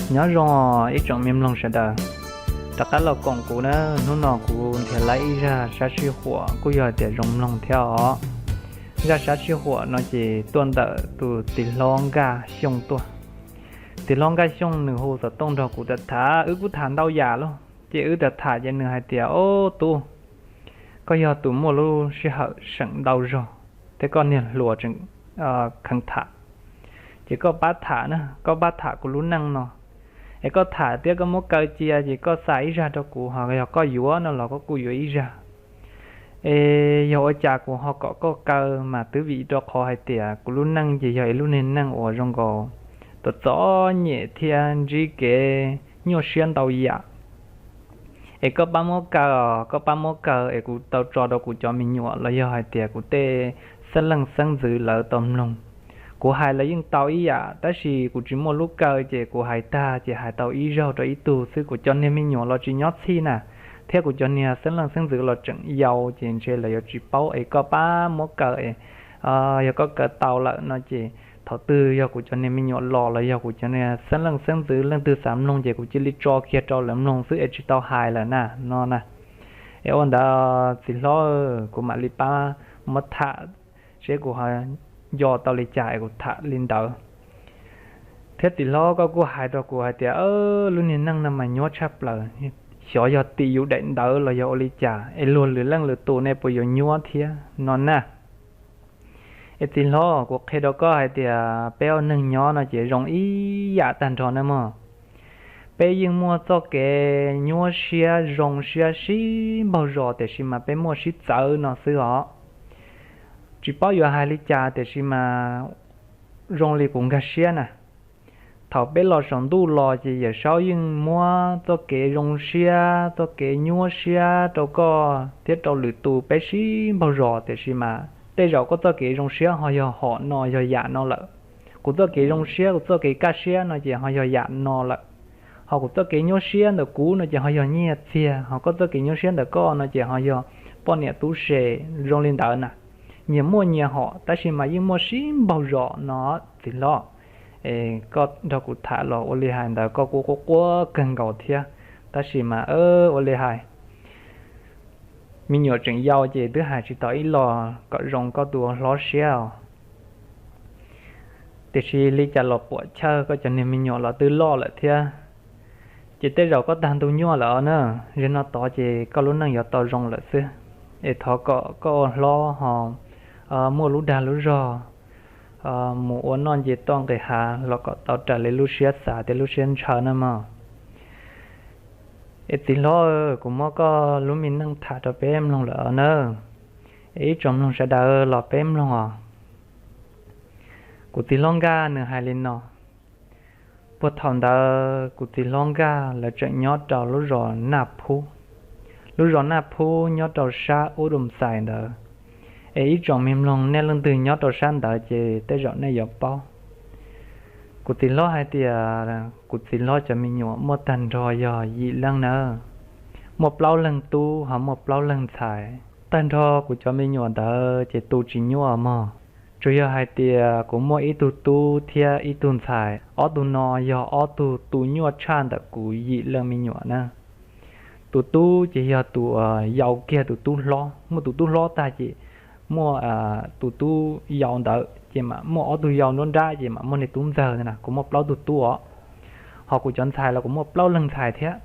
Nyob zoo ib tsoom me mloog sawv daws, rov qab los koom kuv na. Hnub no kuv nrhiav lawm ib zaj sab sij huam kuj yog tias zoo mloog thiab os. Zaj sab sij huam no ces tuaj ntawm tus txiv hlob Nkaj Xyooj tuaj. Txiv hlob Nkaj Xyooj nws hu xov tooj nrog kuv tham tham, wb kuj tham ntau yam lauj, ces wb tham tham ces nws hais tias, Ob tub, koj yog tus muaj lub sij hawm seem ntau zog thiab koj niag hluas tseem kheev tham, ces koj pab tham na, koj pab tham kuv lub neej no. Es koj tham thiab koj muab kaw cia ces koj xa ib zaj rau kuv, ho yog koj yuav no los koj kuj yuav ib zaj. Es yog ua cas kuv ho kom koj kaw mas twb vim rau qhov hais tias kuv lub neej ces yog ib lub niag neej uas zoo nkaus txom txom nyem thiab ntsib kev nyuaj siab ntau yam. Es koj pab muab kaw os, koj pab muab kaw es kuv tau tso rau kuv cov me nyuam los yog hais tias kuv tej xeeb leej xeeb ntxwv lawv tau mloog. Kuv hais lawv yeej tau ib yam, tab sis kuv tsis muaj lub kaw ces kuv hais tag ces hais tau ib zaug rau ib tug xwb, kuv cov niag me nyuam los tsis nyob txhij na, thiab kuv cov niag xeeb leej xeeb ntxwv los tseem yau ces ntshe lawv yuav tsis paub. Es koj pab muab kaw es yog koj kaw tau lawm no ces thaum twg yog kuv cov niag me nyuam los los yog kuv cov niag xeeb leej xeeb ntxwv leej twg xav mloog ces kuv cia li tso kiag rau lawv mloog xwb es tsis tau hais lawm na no na. Es ua ntawd txiv hlob, kuv mam li pab muab tham seb kuv ho nco tau li cas es kuv tham li ntawd. Thiab txiv hlob koj kuj hais rau kuv hais tias lub niag neej no mas nyuaj tshaj plaws, xyov yog tim yus daim ntawv los yog ua li cas es luag lwm leej lwm tus nej puas yuav nyuaj thiab no na. Es txiv hlob, kuv qhia rau koj hais tias peb ua neeg nyob no ces zoo ib yam tag nrho na mog. Peb yeej muaj txoj kev nyuaj siab zoo siab sib npaug zos tiam sis mas peb muaj sib txawv no xwb os. Tsis paub yuav hais li cas tiam sis mas zoo li kuv nkag siab na, thaum peb los saum ntuj los ces Yawm Saub yeej muab txoj kev zoo siab txoj kev nyuaj siab rau koj thiab rau lwm tus peb sib npaug zos tiam sis mas tej zaum koj txoj kev zoo siab ho yog hom no yog yam no lawm. Kuv txoj kev zoo siab kuv txoj kev kaj siab no ces ho yog yam no lawm. Ho kuv txoj kev nyuaj siab ntawm kuv no ces ho yog nyiaj txiag, ho koj txoj kev nyuaj siab ntawm koj no ces ho yog poj niam tub se, zoo li ntawd na. Nyias muaj nyias hom tab sis mas yeej muaj sib npaug zos no txiv hlob. Es koj nrog kuv tham los ua li hais ntawd koj kuj quaj quaj kawg nkaus thiab, tab sis mas ua li hais me nyuam tseem yau ces twb hais tsis tau ib los kom zoo koj tus hlob siab os. Tiam sis li cas los puam chawj koj cov niag me nyuam los twb loj lawm thiab, ces tej zaum koj tag ntuj nyuaj lawm os na. Zaum no tod ces koj lub neej yuav tau zoo lawm xwb. Es thov kom koj ua hlob ho muaj lub dag lub zog mus ua noj nce toj nqis hav los kom tau raws li lub siab xav thiab lub siab ntshaw na mog. Es txiv hlob, kuv muab koj lub me neej tham rau peb mloog lawm os na. Es ib tsoom mloog sawv daws los peb mloog os. Kuv txiv hlob Nkaj nws hais li no, puag thaum ntawd kuv txiv hlob Nkaj lawv tseem nyob rau lub zos Naj Phub. Lub zos Naj Phub nyob rau sab Ub Dum Xais ntawd. Es ib tsoom me mloog nej leej twg nyob rau sab ntawd ces tej zaum nej yuav paub. Kuv txiv hlob hais tias kuv txiv hlob cov me nyuam muaj tag nrho yog yim leej nawb, muaj plaub leeg tub ho muaj plaub leeg ntxhais. Tag nrho kuv cov me nyuam ntawd ces tu tsis nyuaj mog, tsuas yog hais tias kuv muaj ib tug tub thiab ib tug ntxhais, ob tug no yog ob tug tu nyuaj tshaj ntawm kuv yim leej me nyuam na. Tus tub ces yog tus yau kiag tus tub hlob, muaj tus tub hlob tag ces muaj tus tub yau ntawd ces mam muaj ob tug yau nruab nrab ces mam muaj niag tub ntxawg na. Kuv muaj plaub tug tub os, ho kuv cov ntxhais los kuv muaj plaub leeg ntxhais thiab.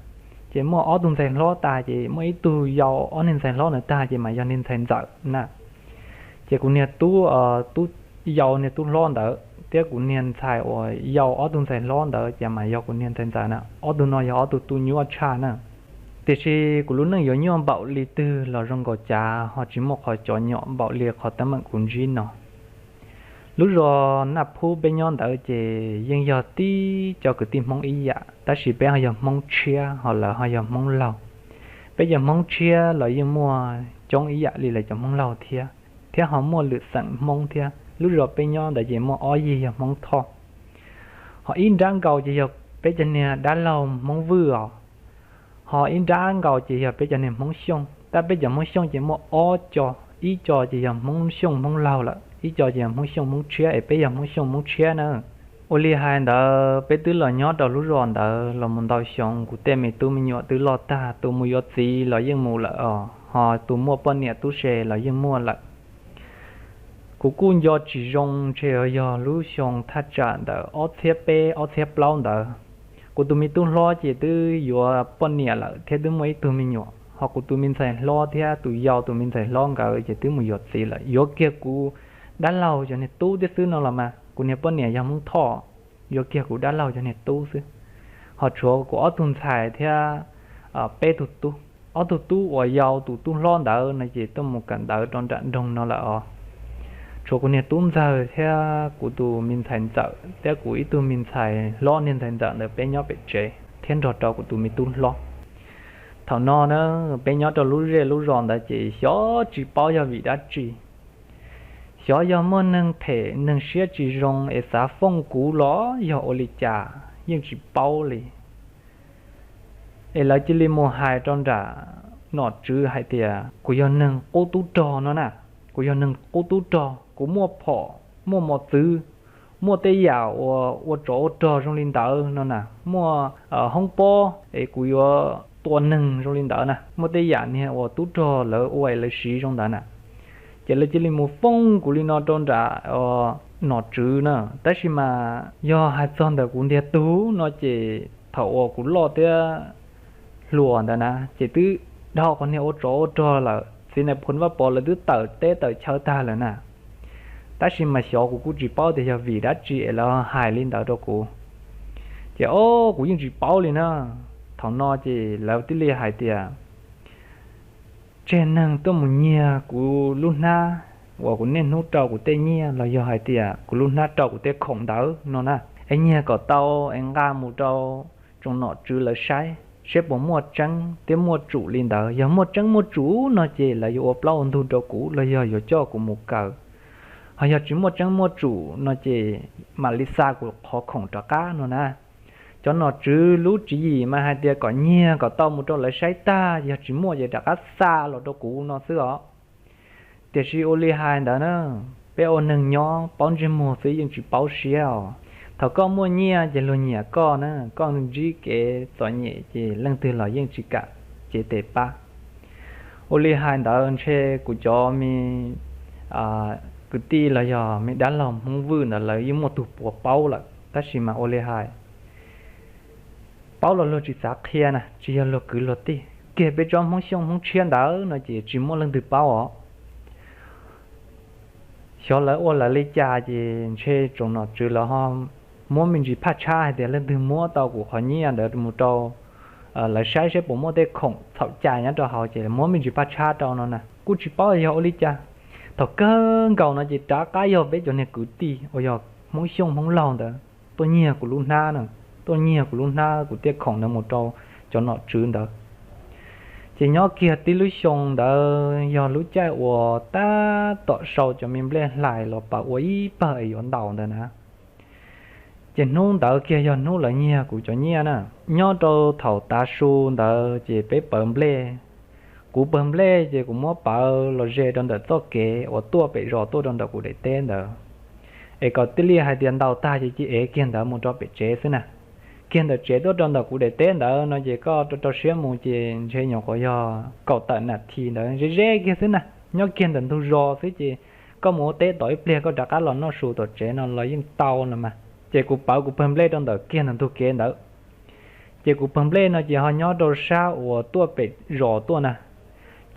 Ces muaj ob tug ntxhais hlob tas ces muaj ib tug yau ob niag ntxhais hlob ntawd tag ces mas yog niag ntxhais ntxawm na. Ces kuv niag tub, tub yau niag tub hlob ntawd thiab kuv niag ntxhais uas yau ob tug ntxhais hlob ntawd ces mas yog kuv niag ntxhais ntxawm na. Ob tug no yog ob tug tu nyuaj tshaj na. Tiam sis kuv lub neej yuav nyuaj npaum li twg los zoo nkaus cas ho tsis muaj qhov cov nyom npaum li qhov teeb meem kuv ntsib no. Lub zos Naj Phub peb nyob ntawd ces yeej yog tib co kwv tij Hmoob ib yam, tab sis peb ho yog Hmoob Tshiab ho lawv ho yog Hmoob Lauj. Peb cov Hmoob Tshiab los yeej muaj coob ib yam li lawv cov Hmoob Lauj thiab, thiab ho muaj lwm xeem Hmoob thiab. Lub zos peb nyob ntawd ces muaj ob yig yog Hmoob Thoj, ho ib nrab nkaus ces yog peb cov niag dab laug Hmoob Vwj os. Ho ib nrab nkaus ces yog peb cov niag Hmoob Xyooj, tab peb cov Hmoob Xyooj ces muaj ob co, ib co ces yog Hmoob Xyooj Hmoob Lauj lawm, ib co ces yog Hmoob Xyooj Hmoob Tshiab, es peb yog Hmoob Xyooj Hmoob Tshiab na. Ua li hais ntawd peb twb los nyob rau lub zos ntawd los mus ntau xyoo, kuv tej me tub me nyuam twb loj tag, tus mus yuav txiv los yeej mus lawm os, ho tus muaj poj niam tub se los yeej muaj lawm. Kuv kuj nco tsis zoo, ntshe yog lub xyoo thaj tsam ntawm ob txhiab peb ob txhiab plaub ntawd. Kuv tus me tub hlob ces twb yuav poj niam lawm thiab twb muaj ib tug me nyuam, ho kuv tus me ntxhais hlob thiab tus yau tus me ntxhais hlob nkawd ces twb mus yuav txiv lawm. Yuav kiag kuv dab laug cov niag tub thiab xwb no los mas, kuv niag poj niam yog Hmoob Thoj, yuav kiag kuv dab laug cov niag tub xwb. Ho tshuav kuv ob tug ntxhais thiab peb tug tub. Ob tug tub uas yau tus tub hlob ntawd no ces tuaj mus kawm ntawv rau nram nroog no lawm os. Tshuav kuv niag tub ntxawg thiab kuv tus me ntxhais ntxawm thiab kuv ib tug me ntxhais hlob niag ntxhais ntxawm ntawd peb nyob pem tsev thiab nrog rau kuv tus me tub hlob. Thaum no na, peb nyob rau lub zej lub zos ntawd ces xyov tsis paub yog vim dab tsi. Xyov yog muaj neeg phem neeg siab tsis zoo es xav fooj kuv los yog ua li cas yeej tsis paub li. Es lawv cia li mus hais rau nram nom tswv hais tias kuv yog neeg qub tub rog no na, kuv yog neeg qub tub rog, kuv muaj phom, muaj mos txwv, muaj tej yam uas ua tsov ua rog zoo li ntawd no na, muaj hoob pob es kuv yuav tua neeg zoo li ntawd na, muaj tej yam niag uas tub rog lawv ua es lawv siv zoo ntawd na. Ces lawv cia li mus fooj kuv li no rau nram nom tswv na. Tab sis mas yog hais txog ntawm kuv ntiag tug no ces thaum uas kuv loj thiab hluas ntawd na ces twb dhau qhov niag ua tsov ua rog lawm, txiv Nais Phoo Vaj Pov lawv twb tawm teb tawm chaw tag lawm na. Tab sis mas xyov kuv kuj tsis paub tias yog vim dab tsi es lawv hais li ntawd rau kuv. Ces o, kuv yeej tsis paub li na. Thaum no ces lawv thiaj li hais tias tseg neeg tuaj mus nyiag kuv lub hnab uas kuv niaj hnub rau kuv tej nyiaj los yog hais tias kuv lub hnab rau kuv tej khoom ntawd no na. Es nyiag kom tau es nqa mus rau tsoom nom tswv lawv saib seb puas muaj tseeb thiab muaj tsum li ntawd. Yog muaj tseeb muaj tsum no ces lawv yuav ua plaub ua ntug rau kuv los yog yuav coj kuv mus kaw. Ho yog tsis muaj tseeb muaj tsum no ces mam li xa kuv qhov khoom rov qab no na. Cov nom tswv lub tswv yim mas hais tias kom nyiag kom tau mus rau lawv saib tag, yog tsis muaj ces rov qab xa los rau kuv no xwb os. Tiam sis ua li hais ntawd na, peb ua neeg nyob paub ntsej muag xwb yeej tsis paub siab os. Thaum koj muaj nyiaj ces luag nyiam koj na, koj ntsib kev txom nyem ces leej twg los yeej tsis kam cev tes pab. Ua li hais ntawd ntshe kuv cov me kwv tij los yog me dab laug Hmoob Vwj ntawd lawv yeej muaj tus puas paub lawm, tab sis mas ua li hais paub los luag tsis xav qhia na, tsis yog luag kwv luag tij. Kiag peb tsob Hmoob Xyooj Hmoob Tshiab ntawd no ces tsis muaj leej twg paub os. Xyov lawv ua lawv li cas ces ntshe tsoom nom tswv lawv ho muab me ntsis phaj tshab hais tias leej twg muab tau kuv qhov nyiaj ntawd mus rau lawv saib seb puas muaj tej khoom txhaum cai nyob rau hauv ces muab me ntsis phaj tshab rau no na. Kuj tsis paub yog ua li cas. Thaum kawg nkaus no ces rov qab yog peb cov niag kwv tij uas yog Hmoob Xyooj Hmoob Laug ntawd tuaj nyiag kuv lub hnab na, tuaj nyiag kuv lub hnab kuv tej khoom ntawd mus rau cov nom tswv ntawd. Ces nyob kiag tib lub xyoo ntawd yog lub caij uas tab tom sau cov me nplej hlais los pab ua ib pawg es yuav ntaus ntawd na. Ces hnub ntawd kiag yog hnub lawv nyiag kuv cov nyiaj na. Nyob rau thaum tav su ntawd ces peb pawv nplej. Kuv pawg nplej ces kuv muab pawv los ze rau ntawm txoj kev uas tuaj pem zos tuaj rau ntawm kuv daim teb ntawd, es kom tij li hais tias ntaus tag ces cia ev kiag ntawd mus rau pem tsev xwb na. Kiag ntawm tsev tuaj rau ntawm kuv daim teb ntawd no ces koj rau rau siab mus ces ntshe nyuam qhuav yog kaum tawm nas this ntawd ze ze kiag xwb na. Nyob kiag ntawm ntug zos xwb ces koj mus ua teb tom ib pliag koj rov qab los noj su tom tsev no los yeej tau no mas. Ces kuv pawv kuv pawg nplej rau ntawm kiag ntawm ntug kev ntawd. Ces kuv pawg nplej no ces ho nyob rau sab uas tuaj pem zos tuaj na.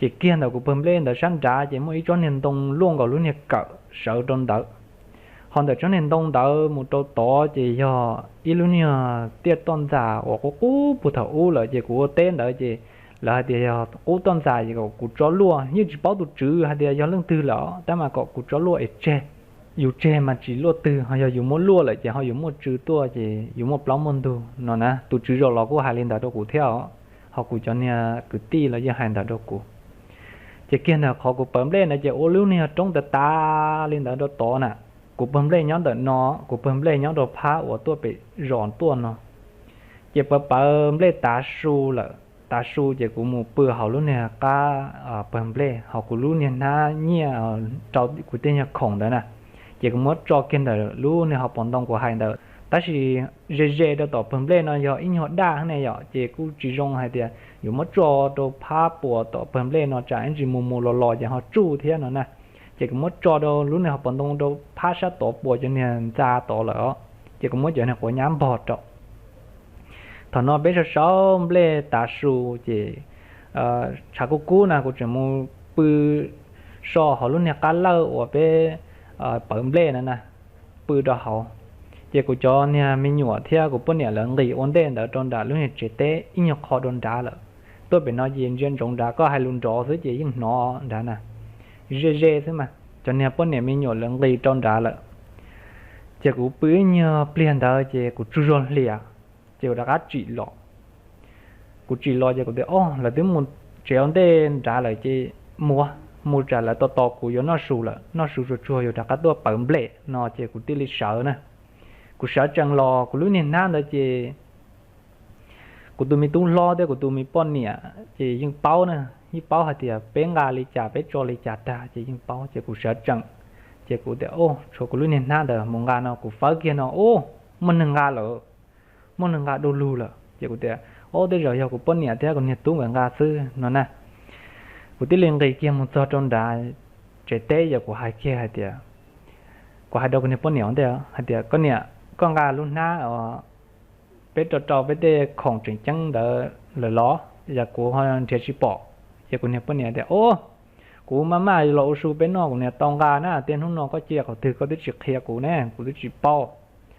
Ces kiag ntawm kuv pawg nplej ntawd sab nrad ces muaj ib tsob niag ntoo luaj nkaus lub niag kawm sawv rau ntawd. Ho ntawm tsob niag ntoo ntawd mus rau tod ces yog ib lub niag tiaj toj ntxas uas qub qub puag thaum ub lawm ces kuv ua teb ntawd ces lawv hais tias yog qub toj ntxas es kom kuv tso luaj, yeej tsis paub tus tswv hais tias yog leej twg lawm tab mas kom kuv tso luaj es tseg. Yus tseg mas tsis luaj twg, ho yog yus muab luaj lawm ces ho yus muaj tswv tuaj ces yus muaj plaub muaj ntug no na. Tus tswv zos los kuj hais li ntawd rau kuv thiab os, ho kuv cov niag kwv tij los yeej hais ntawd rau kuv. Ces kiag ntawm qhov kuv pawv nplej ntawd ces ua lub niag roob tav tav li ntawd rau tod na. Kuv pawg nplej nyob ntawm no, kuv pawg nplej nyob rau phab uas tuaj pem zos tuaj no. Ces pawv pawv nplej tav su lawm, tav su ces kuv mus pw hauv lub niag qab pawg nplej, hauv kuv lub niag hnab nyiaj rau kuv tej nyuag khoom ntawd na. Ces kuv muab tso kiag ntawm lub niag hauv paus ntoo kuv hais ntawd, Tab sis ze ze rau tom pawg nplej no yog ib nyuag daj ne yom, ces kuj tsis zoo hais tias yuav muab tso rau phab puas tom pawg nplej no tsam ib ntsis mus mus los los ces ho tsuj thiab no na. Ces kuv muab tso rau lub niag hauv paus ntoo rau phab sab tod puas cov niag ntxa tod lawm os, ces kuv muab cov niag quav nyab npog rau. Thaum no peb sau sau nplej tav su ces tshav kub kub na kuv tseem mus pw so hauv lub niag qab lawj uas peb pawv nplej na na, pw rau hauv. Ces kuv cov niag me nyuam thiab kuv poj niam lawv nqis ua ntej ntawd rau nram lub niag tsev teb ib nyuag qho rau nrad lawm. Tuaj pem no ces ntsia ntsoov nrad, koj hais lus nrov xwb ces yeej hnov nrad na, ze ze xwb mas. Cov niag poj niam me nyuam lawv nqis rau nrad lawm. Ces kuv pw ib nyuag pliag ntawd ces kuv tsaug zog hlias, ces kuv rov qab tsim los. Kuv tsim los ces kuv tias, o, lawv twb mus tsev ua ntej nrad lawm ces mus, mus tsam lawv tos tos kuv yuav noj su lawm, noj su tsuag tsuag yuav rov qab tuaj pawv nplej no ces kuv thiaj li sawv na. Kuv sawv tsees los kuv lub niag hnab ntawd ces kuv tus me tub hlob thiab kuv tus me poj niam ces yeej paub na, yeej paub hais tias peb nqa li cas peb tso li cas tag ces yeej paub. Ces kuv sawv tsees, ces kuv tias, o, tshuav kuv lub niag hnab ntawd mus nqa no, kuv fawb kiag no, u, muaj neeg nqa lawm, muaj neeg nqa du lug lawm. Ces kuv tias, o, tej zaum yog kuv poj niam thiab kuv niag tub nkawd nqa xwb no na. Kuv thiaj li nqis kiag mus txog rau nrad tsev teb, yog kuv hais kiag hais tias, kuv hais rau kuv niag poj niam ua ntej hais tias, koj niam, koj nqa lub hnab os, peb rau rau peb tej khoom tseem ceeb ntawd lawm los? Yog kuv ho nrhiav tsis pom. Ces kuv niag poj niam tias, o, kuv maj maj los ua su peb noj kuv niam tau nqa na, tej hnub no koj cia qhov twg koj twb tsis qhia kuv ne, kuv twb tsis paub.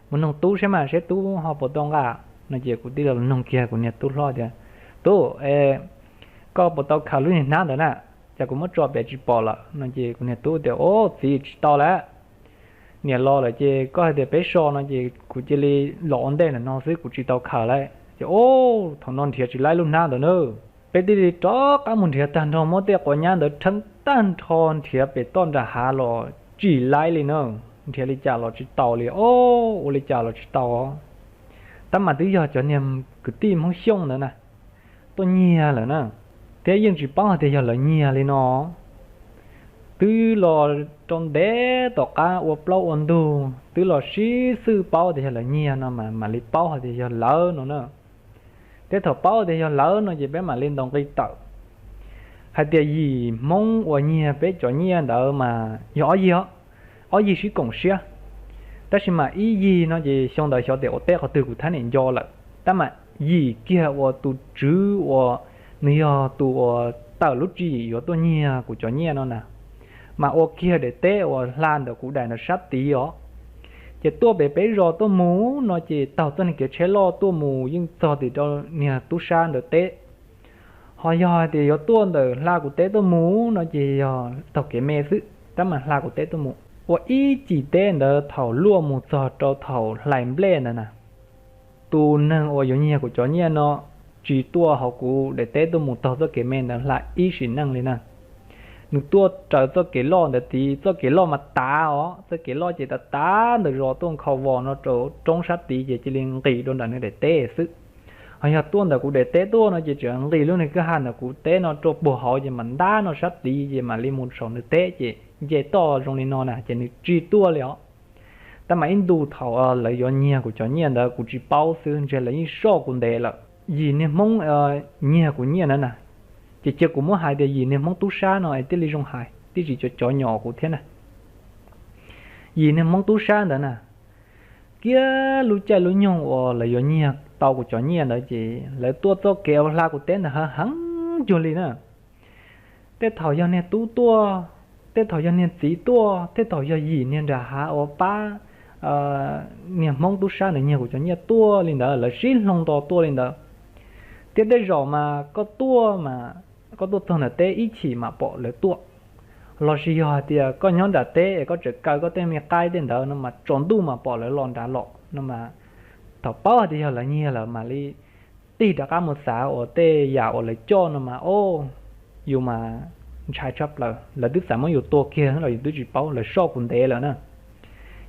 Mus noog tub seb mas seb tub ho puas tau nqa no. Ces kuv thiaj los noog kiag kuv niag tub hlob tias, tub, koj puas tau khaws lub niag hnab ntawd na? Cas kuv muab tso pem tsis pom lawm no. Ces kuv niag tub tias, o, txiv, tsis tau lawm, niam los lawm ces koj hais tias peb so no ces kuv cia li los ua ntej ntawm no xwb, kuv tsis tau khaws lawm. Ces, o, thaum no nrhiav tsis laib lub hnab ntawd na. Peb thiaj li rov qab mus nrhiav tag nrho, muab tej quav nyab ntawd rheeb tag nrho nrhiav pem toj nram hav los tsis laib li na. Nrhiav li cas los tsis tau li, o, ua li cas los tsis tau. Tab mas twb yog cov niag kwv tij Hmoob Xyooj ntawd na tuaj nyiag lawm na, thiab yeej tsis paub hais tias yog lawv nyiag li no. Twb los rau ntev tom qab ua plaub ua ntug twb los sib xwb paub tias yog lawv nyiag no mas mam li paub hais tias yog lawv no na. Thiab thaum paub tias yog lawv no ces peb mam li ntaus nqi tawm hais tias yim Hmoob uas nyiag peb cov nyiaj ntawd mas yog ob yig, ob yig sib koom siab. Tab sis mas ib yig no ces xyoo ntawd xyov tias ua teb qhov twg kuv thiaj niam nco lawm, tab mas yim kiag uas tus tswv uas nws yog tus uas tawm lub tswv yim yuav tuaj nyiag kuv cov nyiaj no na, mas ua kiag daim teb uas hla ntawm kuv daim ntawd sab tid os. Ces tuaj pem peb zos tuaj mus no ces taug txoj niag kev tsheb loj tuaj mus yeej txog tim rau niag tub sab ntawd teb. Ho yog hais tias yuav tuaj ntawm hla kuv teb tuaj mus no ces yog taug kev me xwb, tab mas hla kuv teb tuaj mus. Ua ib cim teb ntawd thaum luaj mus txog rau thaum hlais nplej ntawd na, tus neeg uas yuav nyiag kuv cov nyiaj no tsis tuaj hauv kuv daim teb tuaj mus taug txoj kev me ntawd hla ib sim neej li na. Nws tuaj raws txoj kev loj ntawd tid, txoj kev loj mas tav os, txoj kev loj ces tav tav ntawm zos tuaj nkhaus vos no rau roob sab tid ces cia li nqis rau nram nws daim teb xwb. Ho yog tuaj ntawm kuv daim teb tuaj no ces tseem nqis lub niag kwj ha ntawm kuv teb no rau puag hauv ces mam ntab no sab tid ces mam li mus saum nws teb ces nce toj zoo li no na ces nws tsis tuaj li os. Tab mas ib ntu thaum lawv yuav nyiag kuv cov nyiaj ntawd kuv tsis paub xwb ntshe lawv yeej soj kuv ntev lawm. Yim niag Hmoob nyiag kuv nyiaj ntawd na, ces cia kuv muab hais tias yim niag Hmoob tub sab no es thiaj li zoo hais, thiaj tsis cov cov nyom kuv thiab na. Yim niag Hmoob tub sab ntawd na, kiag lub caij lub nyoog uas lawv yuav nyiag tau kuv cov nyiaj ntawd ces lawv tuaj txoj kev uas hla kuv teb ntawd heev heev cuag li na. Tej thaum yog niag tub tuaj, tej thaum yog niag txiv tuaj, tej thaum yog yim niag nram hav uas pab niag Hmoob tub sab ntawd nyiag kuv cov nyiaj tuaj li ntawd, lawv sib hloov nto tuaj li ntawd. Thiab tej zaum mas koj tuaj mas koj tuaj txog nram teb ib chim mam pom lawv tuaj, los sis yog hais tias koj nyob nram teb es koj tseem kaw koj tej me qaib tej ntawd no mas tsaus ntuj mam pom lawv los nrad los no mas, thaum paub hais tias yog lawv nyiag lawm mam li tig rov qab mus xav uas tej yam uas lawv coj no mas, o, yus mas ntshai tshaj plaws, lawv twb xav muab yus tua kiag los yus twb tsis paub, lawv soj kuv ntev lawm na.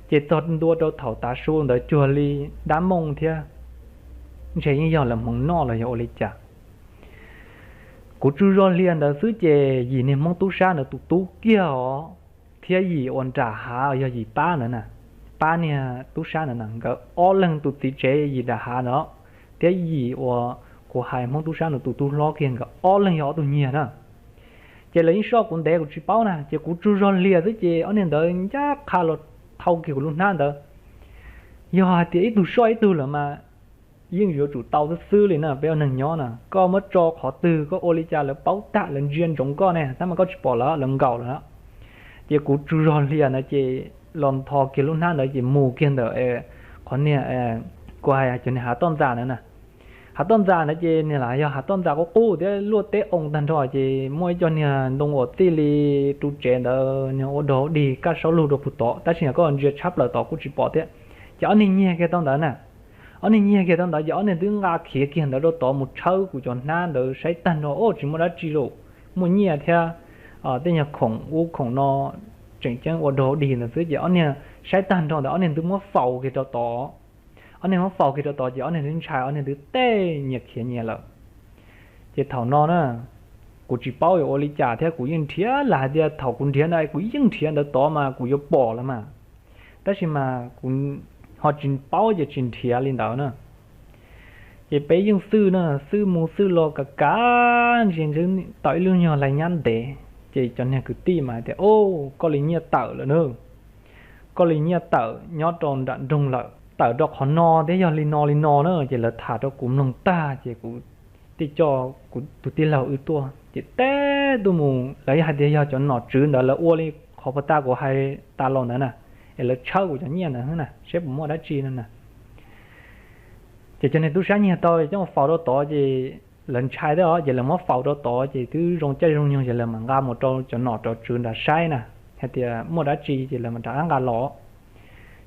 Ces txog ntua rau thaum tav su ntawd cuag li dab mooj thiab, ntshe yeej yog lawv hmoov noj los yog ua li cas. Kuv tsaug zog hlias ntawd xwb ces yim niag Hmoob tub sab ntawd tus tub kiag os, thiab yim uas nram hav yog yim pab ntawd na, pab niag tub sab ntawd na, nkawd ob leeg tus txiv tsev yim nram hav ntawd thiab yim uas kuv hais Hmoob tub sab ntawd tus tub hlob kiag, nkawd ob leeg yog ob tug nyiag na. Ces lawv yeej soj kuv ntev kuv tsis paub na, ces kuv tsaug zog lias xwb ces ob niag ntawd ncaj qha los thau kiag kuv lub hnab ntawd. Yog hais tias ib tug soj ib tug lawm mas yeej yuav tsum tau xwb xwb li na, peb ua neeg nyob na, koj muab tso qhov twg koj ua li cas lawv paub tag, lawv ntsia ntsoov koj ne, tab mas koj tsis pom lawv, lawv nkaum lawm na. Ces kuv tsaug zog lias ntawd ces los nthos kiag lub hnab ntawd ces mus kiag ntawm qhov niag, kuv hais cov niag hav toj ntxas ntawd na. Hav toj ntxas ntawd ces niag lam yog hav toj ntxas qub qub thiab luaj teb oo tag nrho, ces muaj ib co niag ntoo uas txij li ru tsev ntawd niag ua dog dig kaj saub lug rau puag tod, tab sis koj ntsia tshab plaws tod kuj tsis pom thiab. Ces ob niag nyiag kiag tau ntawd na. Ob niag nyiag kiag tau ntawd ces ob niag twb nqa khiav kiag ntawd rau tod mus tshawb kuv cov hnab ntawd saib tag nrho, o, tsis muaj dab tsi lauj, muaj nyiaj thiab tej nyuag khoom ub khoom no tseem ceeb ua dog dig ntawd xwb. Ces ob niag saib tag nrho ntawd ob niag twb muab faus kiag rau tod. Ob niag muab faus kiag rau tod ces ob niag twb ntshai, ob niag twb tej nyias khiav nyias lawm. Ces thaum no na, kuv tsis paub yuav ua li cas thiab, kuv yeej nrhiav, lam hais tias thaum kuv nrhiav ntawd kuv yeej nrhiav ntawd tod mas kuv yuav pom lawm mas, tab sis mas kuv ho tsis paub ces tsis nrhiav li ntawd na. Ces peb yeej xwj na, xwj mus xwj los kav kav ntsia tau ib lub nyuag lais nyab ntev, ces cov niag kwv tij mas hais tias, o, koj li nyiaj tawm lawm na, koj li nyiaj tawm nyob rau nram nroog lawm, tawm rau qhov no thiab yog li no li no na. Ces lawv tham rau kuv mloog tag ces kuv thiaj coj kuv tus tij laug wb tuaj ces teb tuaj mus, lawv hais tias yog cov nom tswv ntawd lawv ua li qhov puag ta kuv hais tas los ntawd na, es lawv tshawb kuv cov nyiaj ntawd na, saib puas muaj dab tsi no na. Ces cov niag tub sab nyiag tau coj mus faus rau tod ces lawv ntshai thiab os, ces lawv muab faus rau tod ces twb zoo caij zoo nyoog ces lawv mam nqa mus rau cov nom rau tswv nrad saib na, hais tias muaj dab tsi ces lawv mam rov qab nqa los.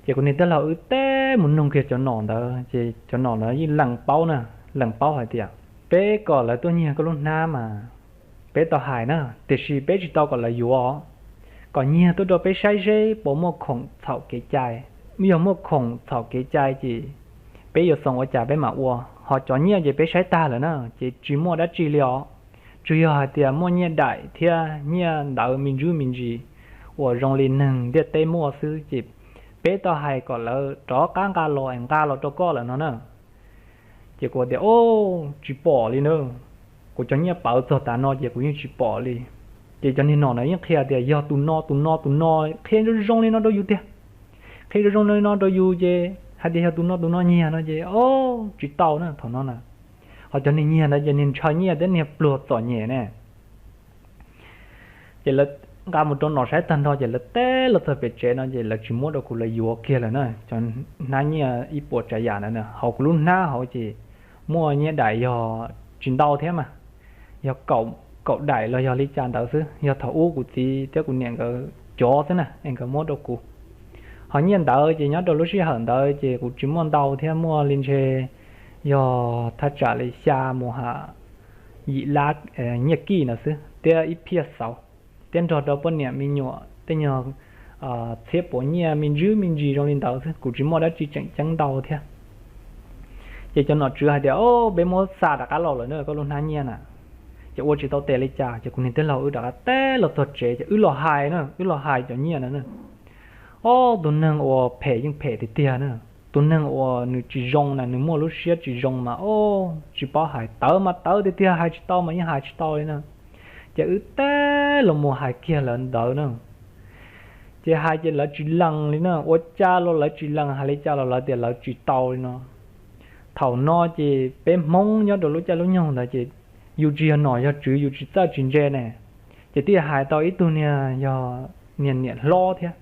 Ces kuv niag tij laug wb teb mus noog kiag cov nom ntawd ces cov nom ntawd yeej lees paub na, lees paub hais tias peb kom lawv tuaj nyiag koj lub hnab mas peb tau hais na, tiam sis peb tsis tau kom lawv yuav, kom nyiag tuaj rau peb saib seb puas muaj khoom txhaum kev cai. Yog muaj khoom txhaum kev cai ces peb yuav xoo ua cas peb mam ua, ho cov nyiaj ces peb saib tag lawm na ces tsis muaj dab tsi li os. Tsuas yog hais tias muaj nyiaj daim thiab nyiaj ntawv me ntsis me ntsis uas zoo li neeg ntiaj teb muaj xwb ces peb tau hais kom lawv rov qab nqa los es nqa los rau koj lawm no na. Ces kuv tias, o, tsis pom li na, kuv cov nyiaj pawv txog tav no ces kuv yeej tsis pom li. Ces cov niag nom na yeej qhia tias yog tus no tus no tus no, qhia zoo zoo li no rau yus tiag, qhia zoo zoo li no rau yus ces hais tias yog tus no tus no nyiag no ces, o, tsis tau na thaum no na. Ho cov niag nyiag ntawd ces niag ntshaw nyiaj thiab niag pluag txom nyem ne. Ces lawv nqa mus rau nom saib tag nrho ces lawv teb los txog pem tsev no ces lawv tsis muab rau kuv, lawv yuav kiag lawm na. Cov hnab nyiaj ib puas tsav yam ntawd na, hauv kuv lub hnab hauv ces muaj nyiaj daim yog tsis ntau thiab mas, yog kaum daim los yog li cas ntawd xwb, yog thaum ub kuv txiv thiab kuv niam nkawd cov xwb na es nkawd muab rau kuv. Ho nyiaj ntawv ces nyob rau lub sij hawm ntawd ces kuv tsis muaj ntau thiab, muaj li ntshe yog thaj tsam li xya mus ha yim lab nyiaj kij ntawd xwb thiab ib phiaj xauv, thiab nrog rau poj niam me nyuam tej nyuag txhiab puav nyiaj me ntsis me ntsis zoo li ntawd xwb, kuv tsis muaj dab tsi tseem ceeb ntau thiab. Ces cov nom tswv hais tias, o, peb muab xa rov qab los lawm na koj lub hnab nyiaj na. Ces ua tsis tau tes li cas ces kuv niag tij laug wb rov qab teb los txog tsev ces wb los hais na, wb los hais cov nyiaj ntawd na. O, tus neeg uas phem yeej phem tiag tiag na. Tus neeg uas nws tsis zoo na, nws muaj lub siab tsis zoo mas, o, tsis paub hais, tawv mas tawv tiag tiag, hais tsis tau mas yeej hais tsis tau li na. Ces wb teb los mus hais kiag lawv ntawd na. Ces hais ces lawv tsis lees li na, ua cas los lawv tsis lees, hais li cas los lawv tias lawv tsis tau li no. Thaum no ces peb Hmoob nyob rau lub caij lub nyoog ntawd ces yus tsis yog nom yog tswv yus tsis txawj tsis ntse ne, ces thiaj hais tau ib tug niag yog niag niam hlob thiab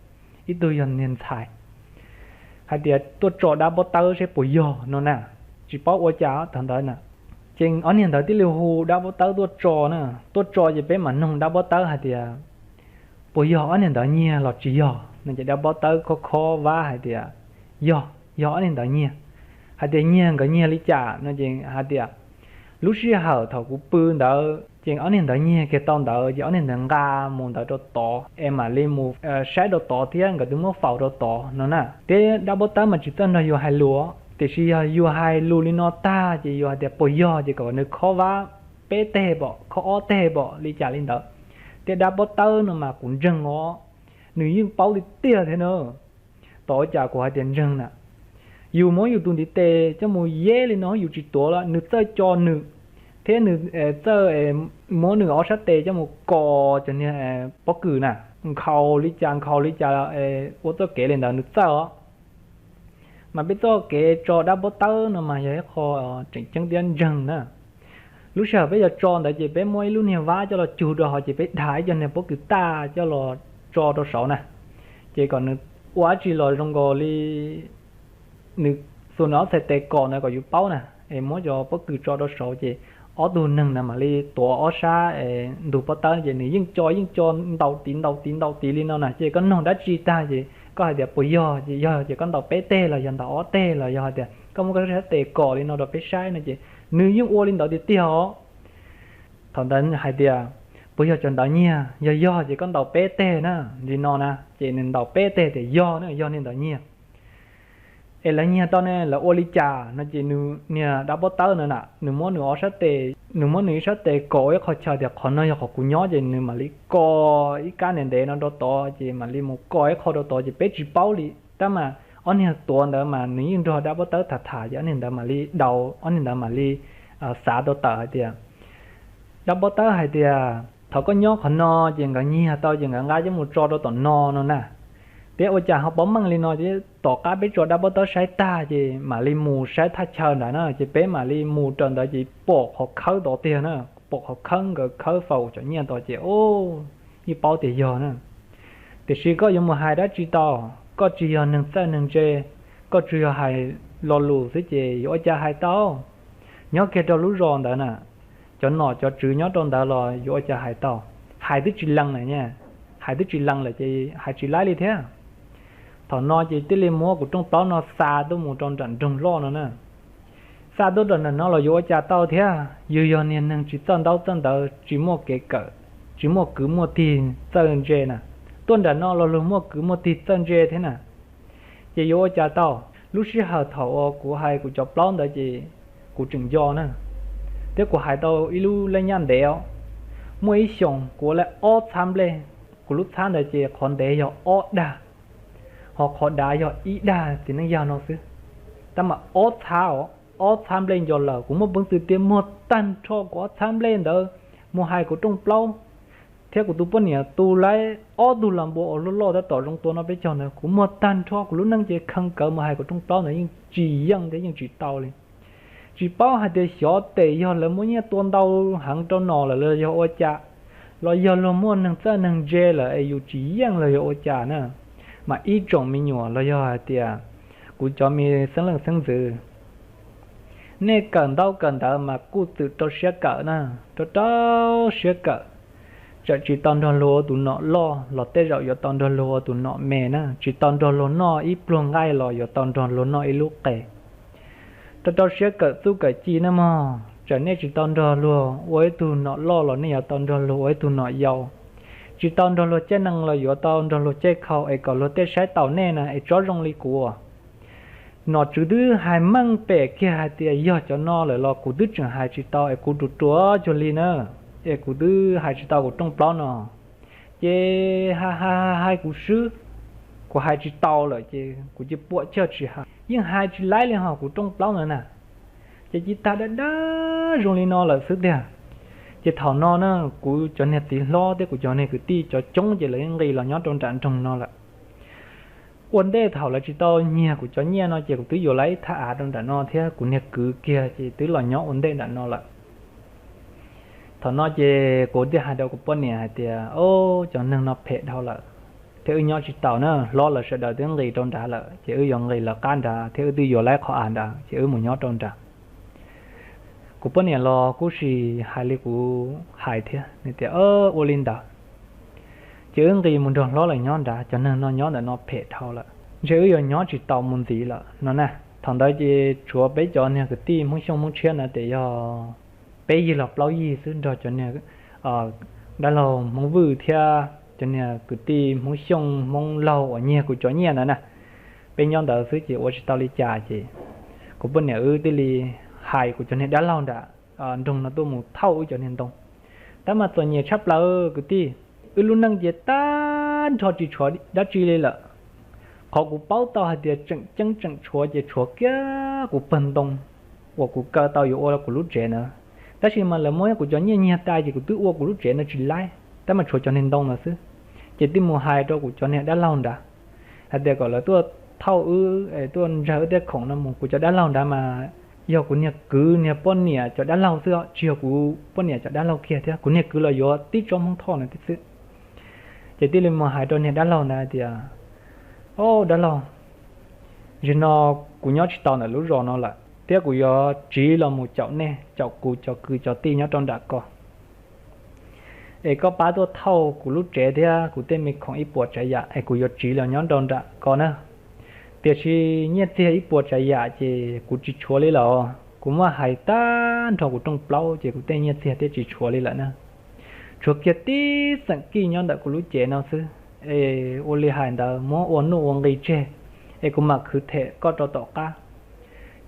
ib tug yog niag ntxhais hais tias tuaj tso dab pob tawb seb puas yog no na. Tsis paub ua cas thaum ntawd na, ces ob niag ntawd thiaj li hu dab pob tawb tuaj tso na. Tuaj tso ces peb mam noog dab pob tawb hais tias puas yog ob niag ntawd nyiag los tsis yog no. Ces dab pob tawb khob khob vab hais tias yog, yog ob niag ntawd nyiag. Hais tias nyiag nkawd nyiag li cas no ces hais tias lub sij hawm thaum kuv pw ntawd ces ob niag ntawd nyiag kiag tau ntawd ces ob niag ntawd nqa mus ntawd rau tod es mam li mus saib rau tod thiab nkawd twb muab faus rau tod no na. Thiab dab pob tawb mas tsis txawj nrog yus hais lus, tiam sis yog yus hais lus li no tag ces yus hais tias puas yog ces kom nws khob vab peb teg pom, khob ob teg pom li cas li ntawd. Thiab dab pob tawb no mas kuv ntseeg os, nws yeej paub tiag tiag thiab na. Thaum ua cas kuv hais tias ntseeg na, yus muab yus tus ntiv tes coj mus yeb li no yus tsis tuav los nws txawj co nws, thiab nws txawj muab nws ob sab tes coj mus kos cov niag pob kws na, nkhaus li cas nkhaus li cas, ua txoj kev li ntawd nws txawj os. Mas peb txoj kev tso dab pob tawb no mas yog ib qho tseem ceeb thiab ntseeg na. Lub sij hawm peb yuav tso ntawd ces peb muab ib lub niag vab coj los cug rau hauv ces peb dhas ib co niag pob kws taj coj los tso rau saud na, ces kom nws ua dab tsi los zoo nkaus li nws xuas nws ob txhais tes kos ntawd kom yus paub na, es muab cov pob kws tso rau saud ces ob tug neeg ntawd mam li tuav ob sab ntug pob tawb ces nws yeej co yeej co ntaus tiv ntaus tiv ntaus tiv li no na. Ces koj nug dab tsi tag ces koj hais tias puas yog, ces yog ces koj ntaus peb teg los yog ntaus ob teg los yog hais tias koj muab koj sab tes kos li no rau peb saib no ces nws yeej ua li ntawd tiag tiag os. Thaum ntawd hais tias puas yog cov ntawd nyiag, yog yog ces koj ntaus peb teg na, li no na, ces nws ntaus peb teg tias yog na, yog niag ntawd nyiag. Es lawv nyiag tau ne, lawv ua li cas no ces nws niag dab pob tawb no na, nws muab nws ob sab tes, nws muab nws ib sab tes kos ua ib qho chaw tias qhov no yog qhov kuv nyob ces nws mam li kos ib kab ntev ntev no rau tod ces mam li mus kos ib qho rau tod ces peb tsis paub li. Tab mas ob niag tuav ntawd mas nws yeej nrog dab pob tawb tham tham ces ob niag ntawd mam li daus, ob niag ntawd mam li xav tau tawm hais tias, dab pob tawb hais tias thaum koj nyob qhov no ces nkawd nyiag tau ces nkawd nqa coj mus tso rau tom no no na. Thiab ua cas ho paub meej li no thiab, tom qab peb tso dab pob tawb saib tag ces mam li mus saib thaj chaw ntawd na, ces peb mam li mus raws ntawd ces pom qhov khawb tod tiag na, pom qhov khawb nkawd khawb faus cov nyiaj tod ces o, yeej paub tias yog na. Tiam sis koj yuav mus hais dab tsi tau, koj tsis yog neeg txawj neeg ntse, koj tsuas yog hais lo lus xwb ces yuav ua cas hais tau. Nyob kiag rau lub zos ntawd na, cov nom cov tswv nyob rau ntawd los yuav ua cas hais tau. Hais twb tsis lees lawm, hais twb tsis lees lawm ces hais tsis laib li thiab. Thaum no ces thiaj li muab kuv rooj plaub no xa tuaj mus rau nram nroog loj no na. Xa tuaj rau nram no los yuav ua cas tau thiab, yus yog niag neeg tsis txawj ntaub txawj ntawv, tsis muaj kev kawm, tsis muaj kwv muaj tij txawj ntse na. Tuaj nram no los luag muaj kwv muaj tij txawj ntse thiab na. Ces yuav ua cas tau. Lub sij hawm thaum uas kuv hais kuv cov plaub ntawd ces kuv tseem nco na, thiab kuv hais tau ib lub laj nyaj ntev os. Muaj ib xyoos kuv ua laj ob txhab nplej, kuv lub txhab ntawd ces qhov ntev yog ob dag, ho qhov dav yog ib dag txiv neej yag no xwb. Tab mas ob txhab os, ob txhab nplej nco lawm, kuv muaj peev xwm tias muag tag nrho kuv ob txhab nplej ntawd mus hais kuv rooj plaub, thiab kuv tus poj niam tu lawv ob tug las npua uas loj loj tab tom zoo tua no peb caug ntawd, kuv muag tag nrho kuv lub neej ces kheev kawv mus hais kuv rooj plaub ntawd yeej tsis yeej thiab yeej tsis tau li. Tsis paub hais tias xyov tes yog lawv muab nyiaj tua ntau heev rau nom lawm los yog ua cas, los yog luag muaj neeg txawj neeg ntse lawm es yus tsis yeej los yog ua cas na. Mas ib tsoom me nyuam los yog hais tias kuv cov me xeeb leej xeeb ntxwv, nej kawm ntaub kawm ntawv mas kuj txwm rau siab kawm na, rau rau siab kawm. Txawm tsis tau nrog luag ua tus nom loj los tej zaum yuav tau nrog luag ua tus nom me na, tsis tau nrog luag noj ib pluag nqaij los yuav tau nrog luag noj ib lub qe. Rau rau siab kawm txuj kawm ci na mog, txawm nej tsis tau nrog luag ua ib tug nom loj los nej yuav tau nrog luag ua ib tug nom yau. Tsis tau nrog luag caij nees los yuav tau nrog luag caij khau es kom luag tej saib taus nej na es tsob zoo li kuv. Nom tswv twb hais meej pem kiag hais tias yog cov no lawm los kuv twb tseem hais tsis tau es kuv ruam ruam cuag li na, es kuv twb hais tsis tau kuv rooj plaub no. Ces hais hais hais kuv swb, kuv hais tsis tau lawm ces kuv cia puam chawj tsis hais, yeej hais tsis laib li ho kuv rooj plaub ntawd na. Ces cia tag dag dag zoo li no lawm xwb tiag. Ces thaum no na, kuv cov niag txiv hlob thiab kuv cov niag kwv tij cov coob ces lawv yeej nqis los nyob rau nram nroog no lawm. Ua ntej thaum lawv tsis tau nyiag kuv cov nyiaj no ces kuv twb yuav lawv ib thaj av rau nram no thiab kuv niag kwv kiag ces twb los nyob ua ntej nram no lawm. Thaum no ces kuv thiaj hais rau kuv poj niam hais tias, o, cov neeg no phem dhau lawm, thiab wb nyob tsis taus na, hlob lawv sawv daws twb nqis rau nrad lawm ces wb yuav nqis lawv qab nrad thiab wb twb yuav lawv qhov av nrad ces wb mus nyob rau nrad. Kuv poj niam los kuj sis hais li kuv hais thiab, nws tias, ua li ntawd ces wb nqis mus nrog hlob lawv nyob nrad, cov neeg no nyob ntawm no phem dhau lawm, ntshe wb yuav nyob tsis tau mus ntxiv lawm no na. Thaum ntawd ces tshuav peb cov niag kwv tij Hmoob Xyooj Hmoob Tshiab na ces yog peb yig los plaub yig xwb nrog cov niag dab laug Hmoob Vwj thiab cov niag kwv tij Hmoob Xyooj Hmoob Laug uas nyiag kuv cov nyiaj ntawd na. Peb nyob ntawd xwb ces ua tsis tau li cas ces kuv poj niam wb thiaj li hais kuv cov niag dab laug nram nroog no tuaj mus thauj wb cov niag ntoo. Tab mas txom nyem tshaj plaws kwv tij, wb lub neej ces tag nrho tsis tshuav dab tsi li lawm. Qhov kuv paub tau hais tias tseem ceeb tseem tshuav ces tshuav kiag kuv pawg ntoo uas kuv kaw tau yuav ua kuv lub tsev na. Tab sis mas lawv muab kuv cov nyiaj nyiag tas ces kuv twb ua kuv lub tsev no tsis laib, tab mas tshuav cov niag ntoo no xwb. Ces thiaj mus hais rau kuv cov niag dab laug nrad hais tias kom lawv tuaj thauj wb, tuaj ntsawg wb tej khoom no mus. Kuv cov dab laug nrad mas yog kuv niag kwv niag poj niam cov dab laug xwb, tsis yog kuv poj niam cov dab laug kiag thiab, kuv niag kwv los yuav tib tsob Hmoob Thoj no thiab xwb. Ces thiaj li mus hais rau niag dab laug ntawd tias, Au dab laug, zaum no kuv nyob tsis tau ntawm lub zos no lawm thiab kuv yuav tsiv los mus caum nej, caum kuv cov kwv cov tij nyob rau nram ko. Es koj pab tuaj thauj kuv lub tsev thiab kuv tej me khoom ib puas tsav yam es kuv yuav tsiv los nyob rau nram ko na. Tiam sis nyiaj txiag ib puas tsav yam ces kuv tsis tshuav li lawm. Kuv muab hais tag nrho kuv rooj plaub ces kuv tej nyiaj txiag thiaj tsis tshuav li lawm na. Tshuav kiag tib xeem kij nyob ntawm kuv lub cev no xwb. Es ua li hais ntawd muab ua nuj ua nqi tseg, es kuv mam khwv them koj rau tom qab.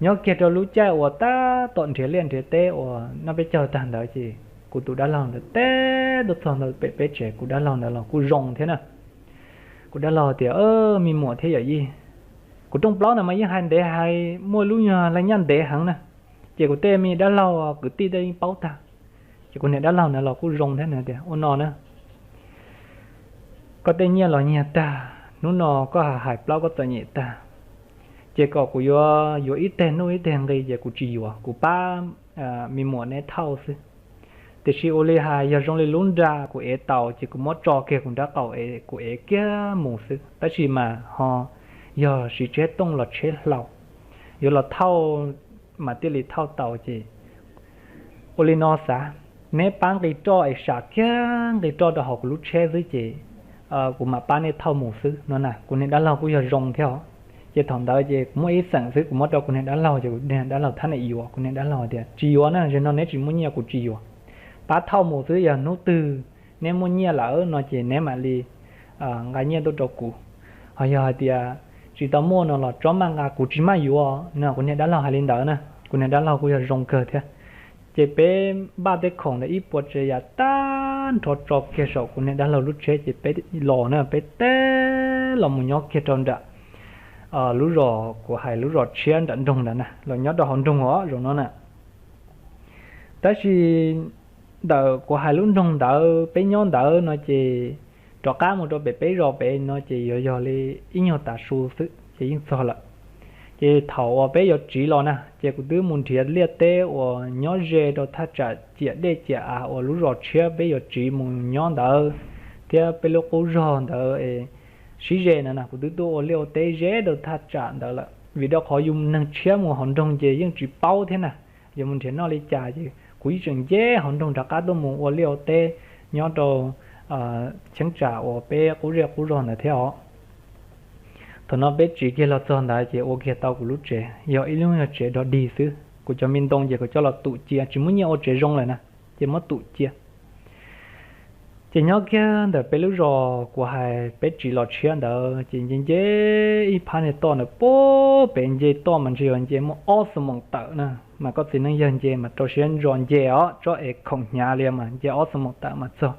Nyob kiag rau lub caij uas tab tom nrhiav liaj nrhiav teb uas noj peb caug tag ntawd ces kuv tus dab laug ntawd teb tuaj txog ntawm pem peb tsev, kuv dab laug ntawd los kuj zoo thiab na. Kuv dab laug tias, Me muam thiab yawm yij, kuv rooj plaub na mas yeej hais ntev hais muaj lub nyuag laj nyaj ntev heev na, ces kuv tej me dab laug kwv tij tej yeej paub tag. Ces kuv niag dab laug ntawd los kuj zoo thiab na, tias, Ua no na, koj tej nyiaj los nyiag tag, hnub no koj hais plaub koj txom nyem tag, ces kom kuv yuav yuav ib teg nuj ib teg nqi ces kuv tsis yuav, kuv pab me muam neb thauj xwb. Tiam sis ua li hais yog zoo li lub nra kuv ev tau ces kuv muab tso kiag kuv nrab qaum es kuv ev kiag mus xwb. Tab sis mas ho yog siv tsheb tooj los tsheb hlau, yuav los thauj mas thiaj li thauj tau ces ua li no xav, neb pab nqi roj es sam kiag nqi roj rau hauv kuv lub tsheb xwb ces kuv mam pab nej thauj mus xwb no na. Kuv niag dab laug kuj yog zoo thiab os. Ces thaum ntawd ces kuv muaj ib xeem xwb, kuv muab rau kuv niag dab laug ces kuv niag dab laug thab niam yuav, kuv niag dab laug tias, Tsis yuav na, zaum no neb tsis muaj nyiaj kuv tsis yuav. Pab thauj mus xwb, yog hnub twg neb muaj nyiaj lawm no ces neb mam li nqa nyiaj tuaj rau kuv. Ho yog hais tias tsis tau muaj no los tsob maj nqa, kuv tsis maj yuav no. Kuv niag dab laug hais li ntawd na, kuv niag dab laug kuj yog zoo kawg thiab. Ces peb npaj tej khoom ntawd ib puas tsav yam tag nrho tso kiag saum kuv niag dab laug lub tsheb ces peb los na, peb teb los mus nyob kiag rau nram lub zos kuv hais lub zos tshiab nram nroog ntawd na, los nyob rau hauv nroog os zaum no na. Tab sis ntawm kuv hais lub nroog ntawd peb nyob ntawd no ces rov qab mus rau pem peb zos pem no ces yuav yog li ib nyuag tav su xwb ces yeej txog lawm. Ces thaum uas peb yuav tsiv los na ces kuv twb mus nrhiav liaj teb uas nyob ze rau thaj tsam ciam dej ciam av uas lub zos tshiab peb yuav tsiv mus nyob ntawd thiab peb lub qub zog ntawd sib ze na na, kuv twb tuaj ua liaj ua teb ze rau thaj tsam ntawd lawm. Vim rau qhov yus neeg tshiab mus hauv nroog ces yeej tsis paub thiab na, yuav mus nrhiav noj li cas ces kuv yeej tseem nce hauv nroog rov qab tuaj mus ua liaj ua teb nyob rau cheeb tsam uas peb qub zej qub zog ntawd thiab os. Thaum no peb tsiv kiag los txog ntawd ces ua kiag tau kuv lub tsev, yog ib lub nyuag tsev dog dig xwb. Kuv cov me ntoo ces kuv coj los tum cia, tsis muaj nyiaj ua tsev zoo lawm na, ces muab tum cia. Ces nyob kiag ntawm peb lub zos kuv hais peb tsiv los tshiab ntawd ces nce nce ib phab niag toj ntawd pem nce toj mas ntshe yuav nce muaj ob xuab moos tawm na, mas koj txiv neej yawg nce mas rau siab ntso nce os, tsob es khoom hnyav li mas nce ob xuab moos tawm mas txog.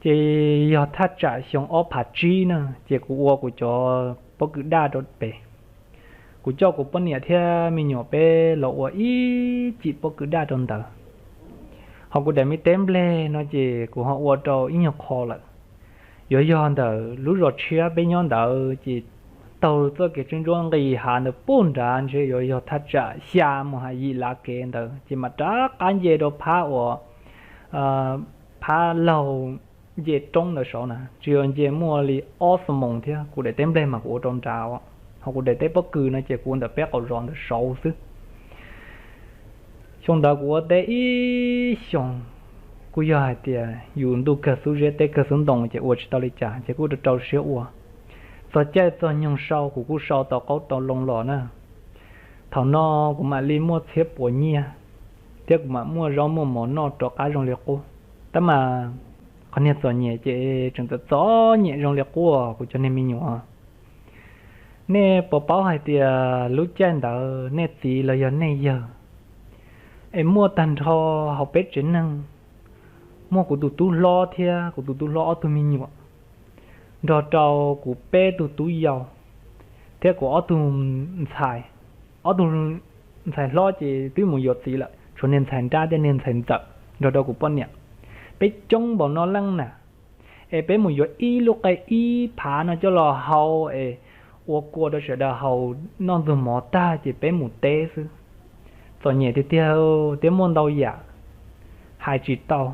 Ces yog thaj tsam xyoo ob phav tsib na, ces kuv ua kuv cov pob kws daj rau pem. Kuv coj kuv poj niam thiab me nyuam peb los ua ib cim pob kws daj rau ntawd. Ho kuv daim me teb nplej no ces kuv ho ua rau ib nyuag qho lawm. Yuav yog ntawm lub zos tshiab peb nyob ntawd ces taug txoj kev tseeb ntsuab nqis hav ntawd puag nrad ntshe yuav yog thaj tsam xya mus ha yim lav kev ntawd ces mam rov qab nce rau phab uas phab laug nce roob ntawd saud na, tsis yog nce muaj li ob xuab moos thiab. Kuv daim teb nplej mas kuv ua rau nrad, ho kuv daim teb pob kws no ces kuv ua ntawm peb qaum zos ntawd saud xwb. Xyoo ntawd kuv ua teb ib xyoos, kuj yog hais tias yus ntuj kawg xub zeb teb kawg xub ntoo ces ua tsis tau li cas ces kuj rau rau siab ua. Txog caij txog nyoog sau kuv kuj sau tau qoob tau loo los na. Thaum no kuv mam li muaj txhiab puas nyiaj, thiab kuv mam muaj zaub muaj mov noj rov qab zoo li qub. Tab mas qhov niag txom nyem ces tseem txom txom nyem zoo li qub kuv cov niag me nyuam. Nej puas paub hais tias lub caij ntawd nej txiv los yog nej yawg es muaj tag nrho hauv peb tsev neeg, muaj kuv tus tub hlob thiab kuv tus tub hlob ob tug me nyuam, nrog rau kuv peb tug tub yau thiab kuv ob tug ntxhais. Ob tug ntxhais hlob ces twb mus yuav txiv lawm, tshuav niag ntxhais nrab thiab niag ntxhais ntxawm nrog rau kuv poj niam. Peb coob npaum no leej na, es peb mus yuav ib lub qe ib phav no coj los hau es ua kua rau sawv daws haus noj ntxuag mov tag ces peb mus teb xwb. Txom nyem tiag tiag thiab muaj ntau yam hais tsis tau,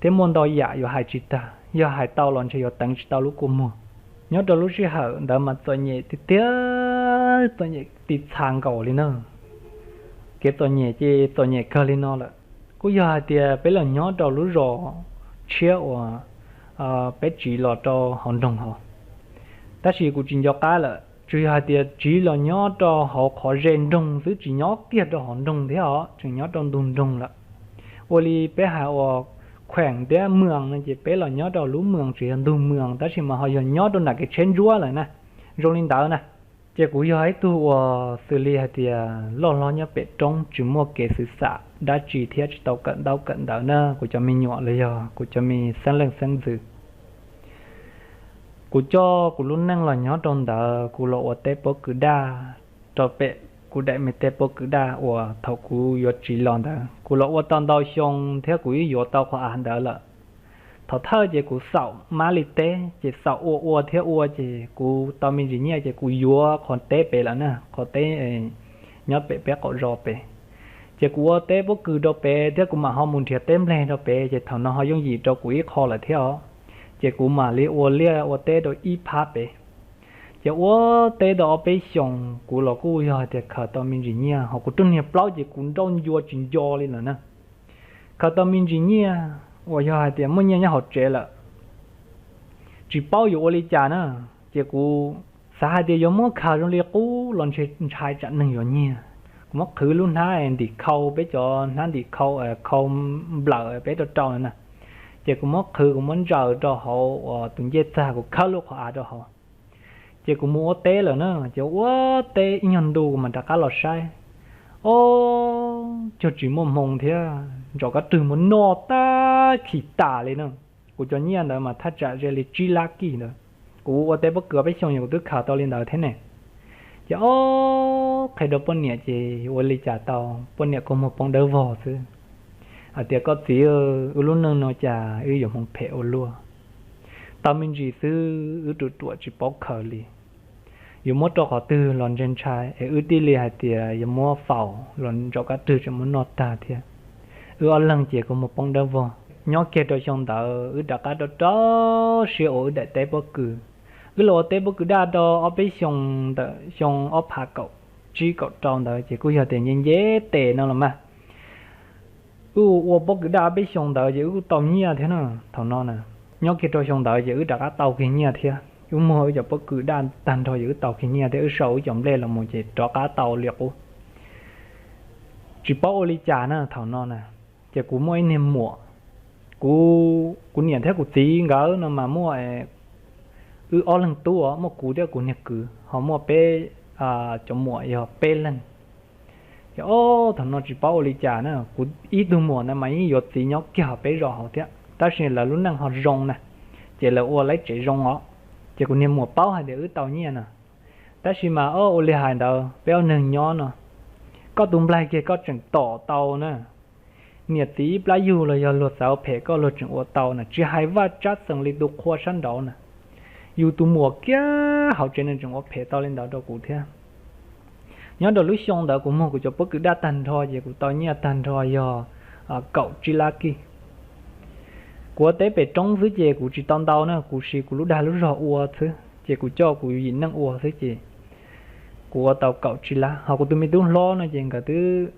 thiab muaj ntau yam yuav hais tsis tag, yog hais tau los ntshe yuav teev tsis tau lub kua muag. Nyob rau lub sij hawm ntawd mas txom nyem tiag tiag, txom nyem tiv txha nkaus li na. Kev txom nyem ces txom nyem kawg li no lawm. Kuj yog hais tias peb los nyob rau lub zos tshiab uas peb tsiv los rau hauv nroog hauv, tab sis kuv tsis nco qab lawm, tsuas yog hais tias tsiv los nyob rau hauv qhov ze nroog xwb, tsis nyob kiag rau hauv nroog thiab os, tseem nyob rau ntug nroog lawm. Ua li peb hais uas khueem thiab mws no ces peb los nyob rau lub mws tsis yog ntug mws, tab sis mas ho yog nyob rau nram kev tsheb ntsuab lawm na, zoo li ntawd na. Ces kuv yog ib tug uas xws li hais tias loj hlob nyob pem roob tsis muaj kev xwm xam dab tsi thiab tsis tau kawm ntaub kawm ntawv na kuv cov me nyuam los yog kuv cov me xeeb leej xeeb ntxwv. Kuv coj kuv lub neej los nyob rau ntawd, kuv los ua teb pob kws daj rau pem kuv daim me teb pob kws daj uas thaum kuv yuav tsiv los ntawd. Kuv los ua tau ntau xyoo thiab kuv yeej yuav tau qhov av ntawd lawm. Thaum thawj ces kuv xaum mab li teb, ces xaum ua ua thiab ua ces kuv tau me ntsis nyiaj ces kuv yuav qhov teb pem lawm na, qhov teb nyob pem peb qaum zos pem. Ces kuv ua teb pob kws rau pem thiab kuv mam ho mus nrhiav teb npleg rau pem, ces thaum no ho yooj yim rau kuv ib qho lawm thiab os. Ces kuv mam li ua liaj ua teb rau ib phab pem. Ces ua teb tau ob peb xyoos kuv los kuj yog hais tias khaws tau me ntsis nyiaj, ho kuv rau niag plaub ces kuv nrauj ncua tsis nco li lawm na. Khaws tau me ntsis nyiaj uas yog hais tias muaj nyiaj nyob hauv tsev lawm, tsis paub yuav ua li cas na. Ces kuv xav hais tias yuav muab khaws zoo li qub los ntshe ntshai tsam neeg yuav nyiag. Kuv muab qhwv lub hnab ntim khau, peb cov hnab ntim khau, khau nplawm peb rau rau na. Ces kuv muab qhwv, kuv muab ntsaws rau hauv uas tus ncej txag, kuv khawb lub qhov av rau hauv. Ces kuv mus ua teb lawm na, ces ua teb ib nyuag ntu kuv mam rov qab los saib. Ob, cog tsis muaj hmoo thiab, ntsaum kab rwg muab noj tag khis tas li na. Kuv cov nyiaj ntawd mas thaj tsam ze li tsib lab kij ntawd. Kuv ua teb pob kws peb xyoos yog kuv twb khaws tau li ntawd thiab ne. Ces ob, qhia rau poj niam ces ua li cas tau, poj niam kua muag poob dawb vog xwb. Hais tias koj txiv, wb lub neej no cas wb yuav hmoov phem ua luaj. Tau me ntsis xwb wb ruam ruam tsis paub khaws li. Yuav muab rau qhov twg los ntshai ntshai es wb thiaj li hais tias yuav muab faus los ntsaum kab rwg tseem muab noj tag thiab. Wb ob leeg ces kua muag poob dawb vog. Nyob kiag rau xyoo ntawd wb rov qab rau rau siab ua wb daim teb pob kws. Wb los ua teb pob kws daj rau ob peb xyoos, ntawm xyoo ob phav kaum tsib kaum rau ntawd ces kuj yog tias nce nce tes no los mas. Wb ua pob kws daj peb xyoo ntawd ces wb kuj tau nyiaj thiab na. Thaum no na, nyob kiag rau xyoo ntawd ces wb rov qab tau kiag nyiaj thiab. Wb muag wb cov pob kws daj tag nrho ces wb tau kiag nyiaj thiab, wb sau wb cov nplej los mus ces rov qab tau li qub. Tsis paub ua li cas na thaum no na, ces kuv muaj ib niag muam, kuv, kuv niam thiab kuv txiv nkawd no mas muaj wb ob leeg tub, muaj kuv thiab kuv niag kwv ho muaj peb cov muam yog peb leeg. Ces ob, thaum no tsis paub ua li cas na, kuv ib tug muam ntawd mas yeej yuav txiv nyob kiag hauv peb zos hauv thiab, tab sis lawv lub neej ho zoo na, ces lawv ua lawv tsev zoo os. Ces kuv niag muam paub hais tias wb tau nyiaj na, tab sis mas ob, ua li hais ntawd peb ob neeg nyob no, koj tus nplaig kiag koj tseem tom tau na. Niam txiv ib plab yug los yog luag xav ua phem koj luag tseem ua tau na, tsis hais vaj tsab xeem li tus qhua sab nraud na, yus tus muam kiag hauv tsev nws tseem ua phem tau li ntawd rau kuv thiab. Nyob rau lub xyoo ntawd kuv muag kuv cov pob kws daj tag nrho ces kuv tau nyiaj tag nrho yog kaum tsib lab kij. Kuv ua teb pem roob xwb ces kuv tsis tau ntau na, kuv siv kuv lub dag lub zog ua xwb ces kuv coj kuv yim neej ua xwb ces kuv ua tau kaum tsib lab. Ho kuv tus me tub hlob no ces nkawd twb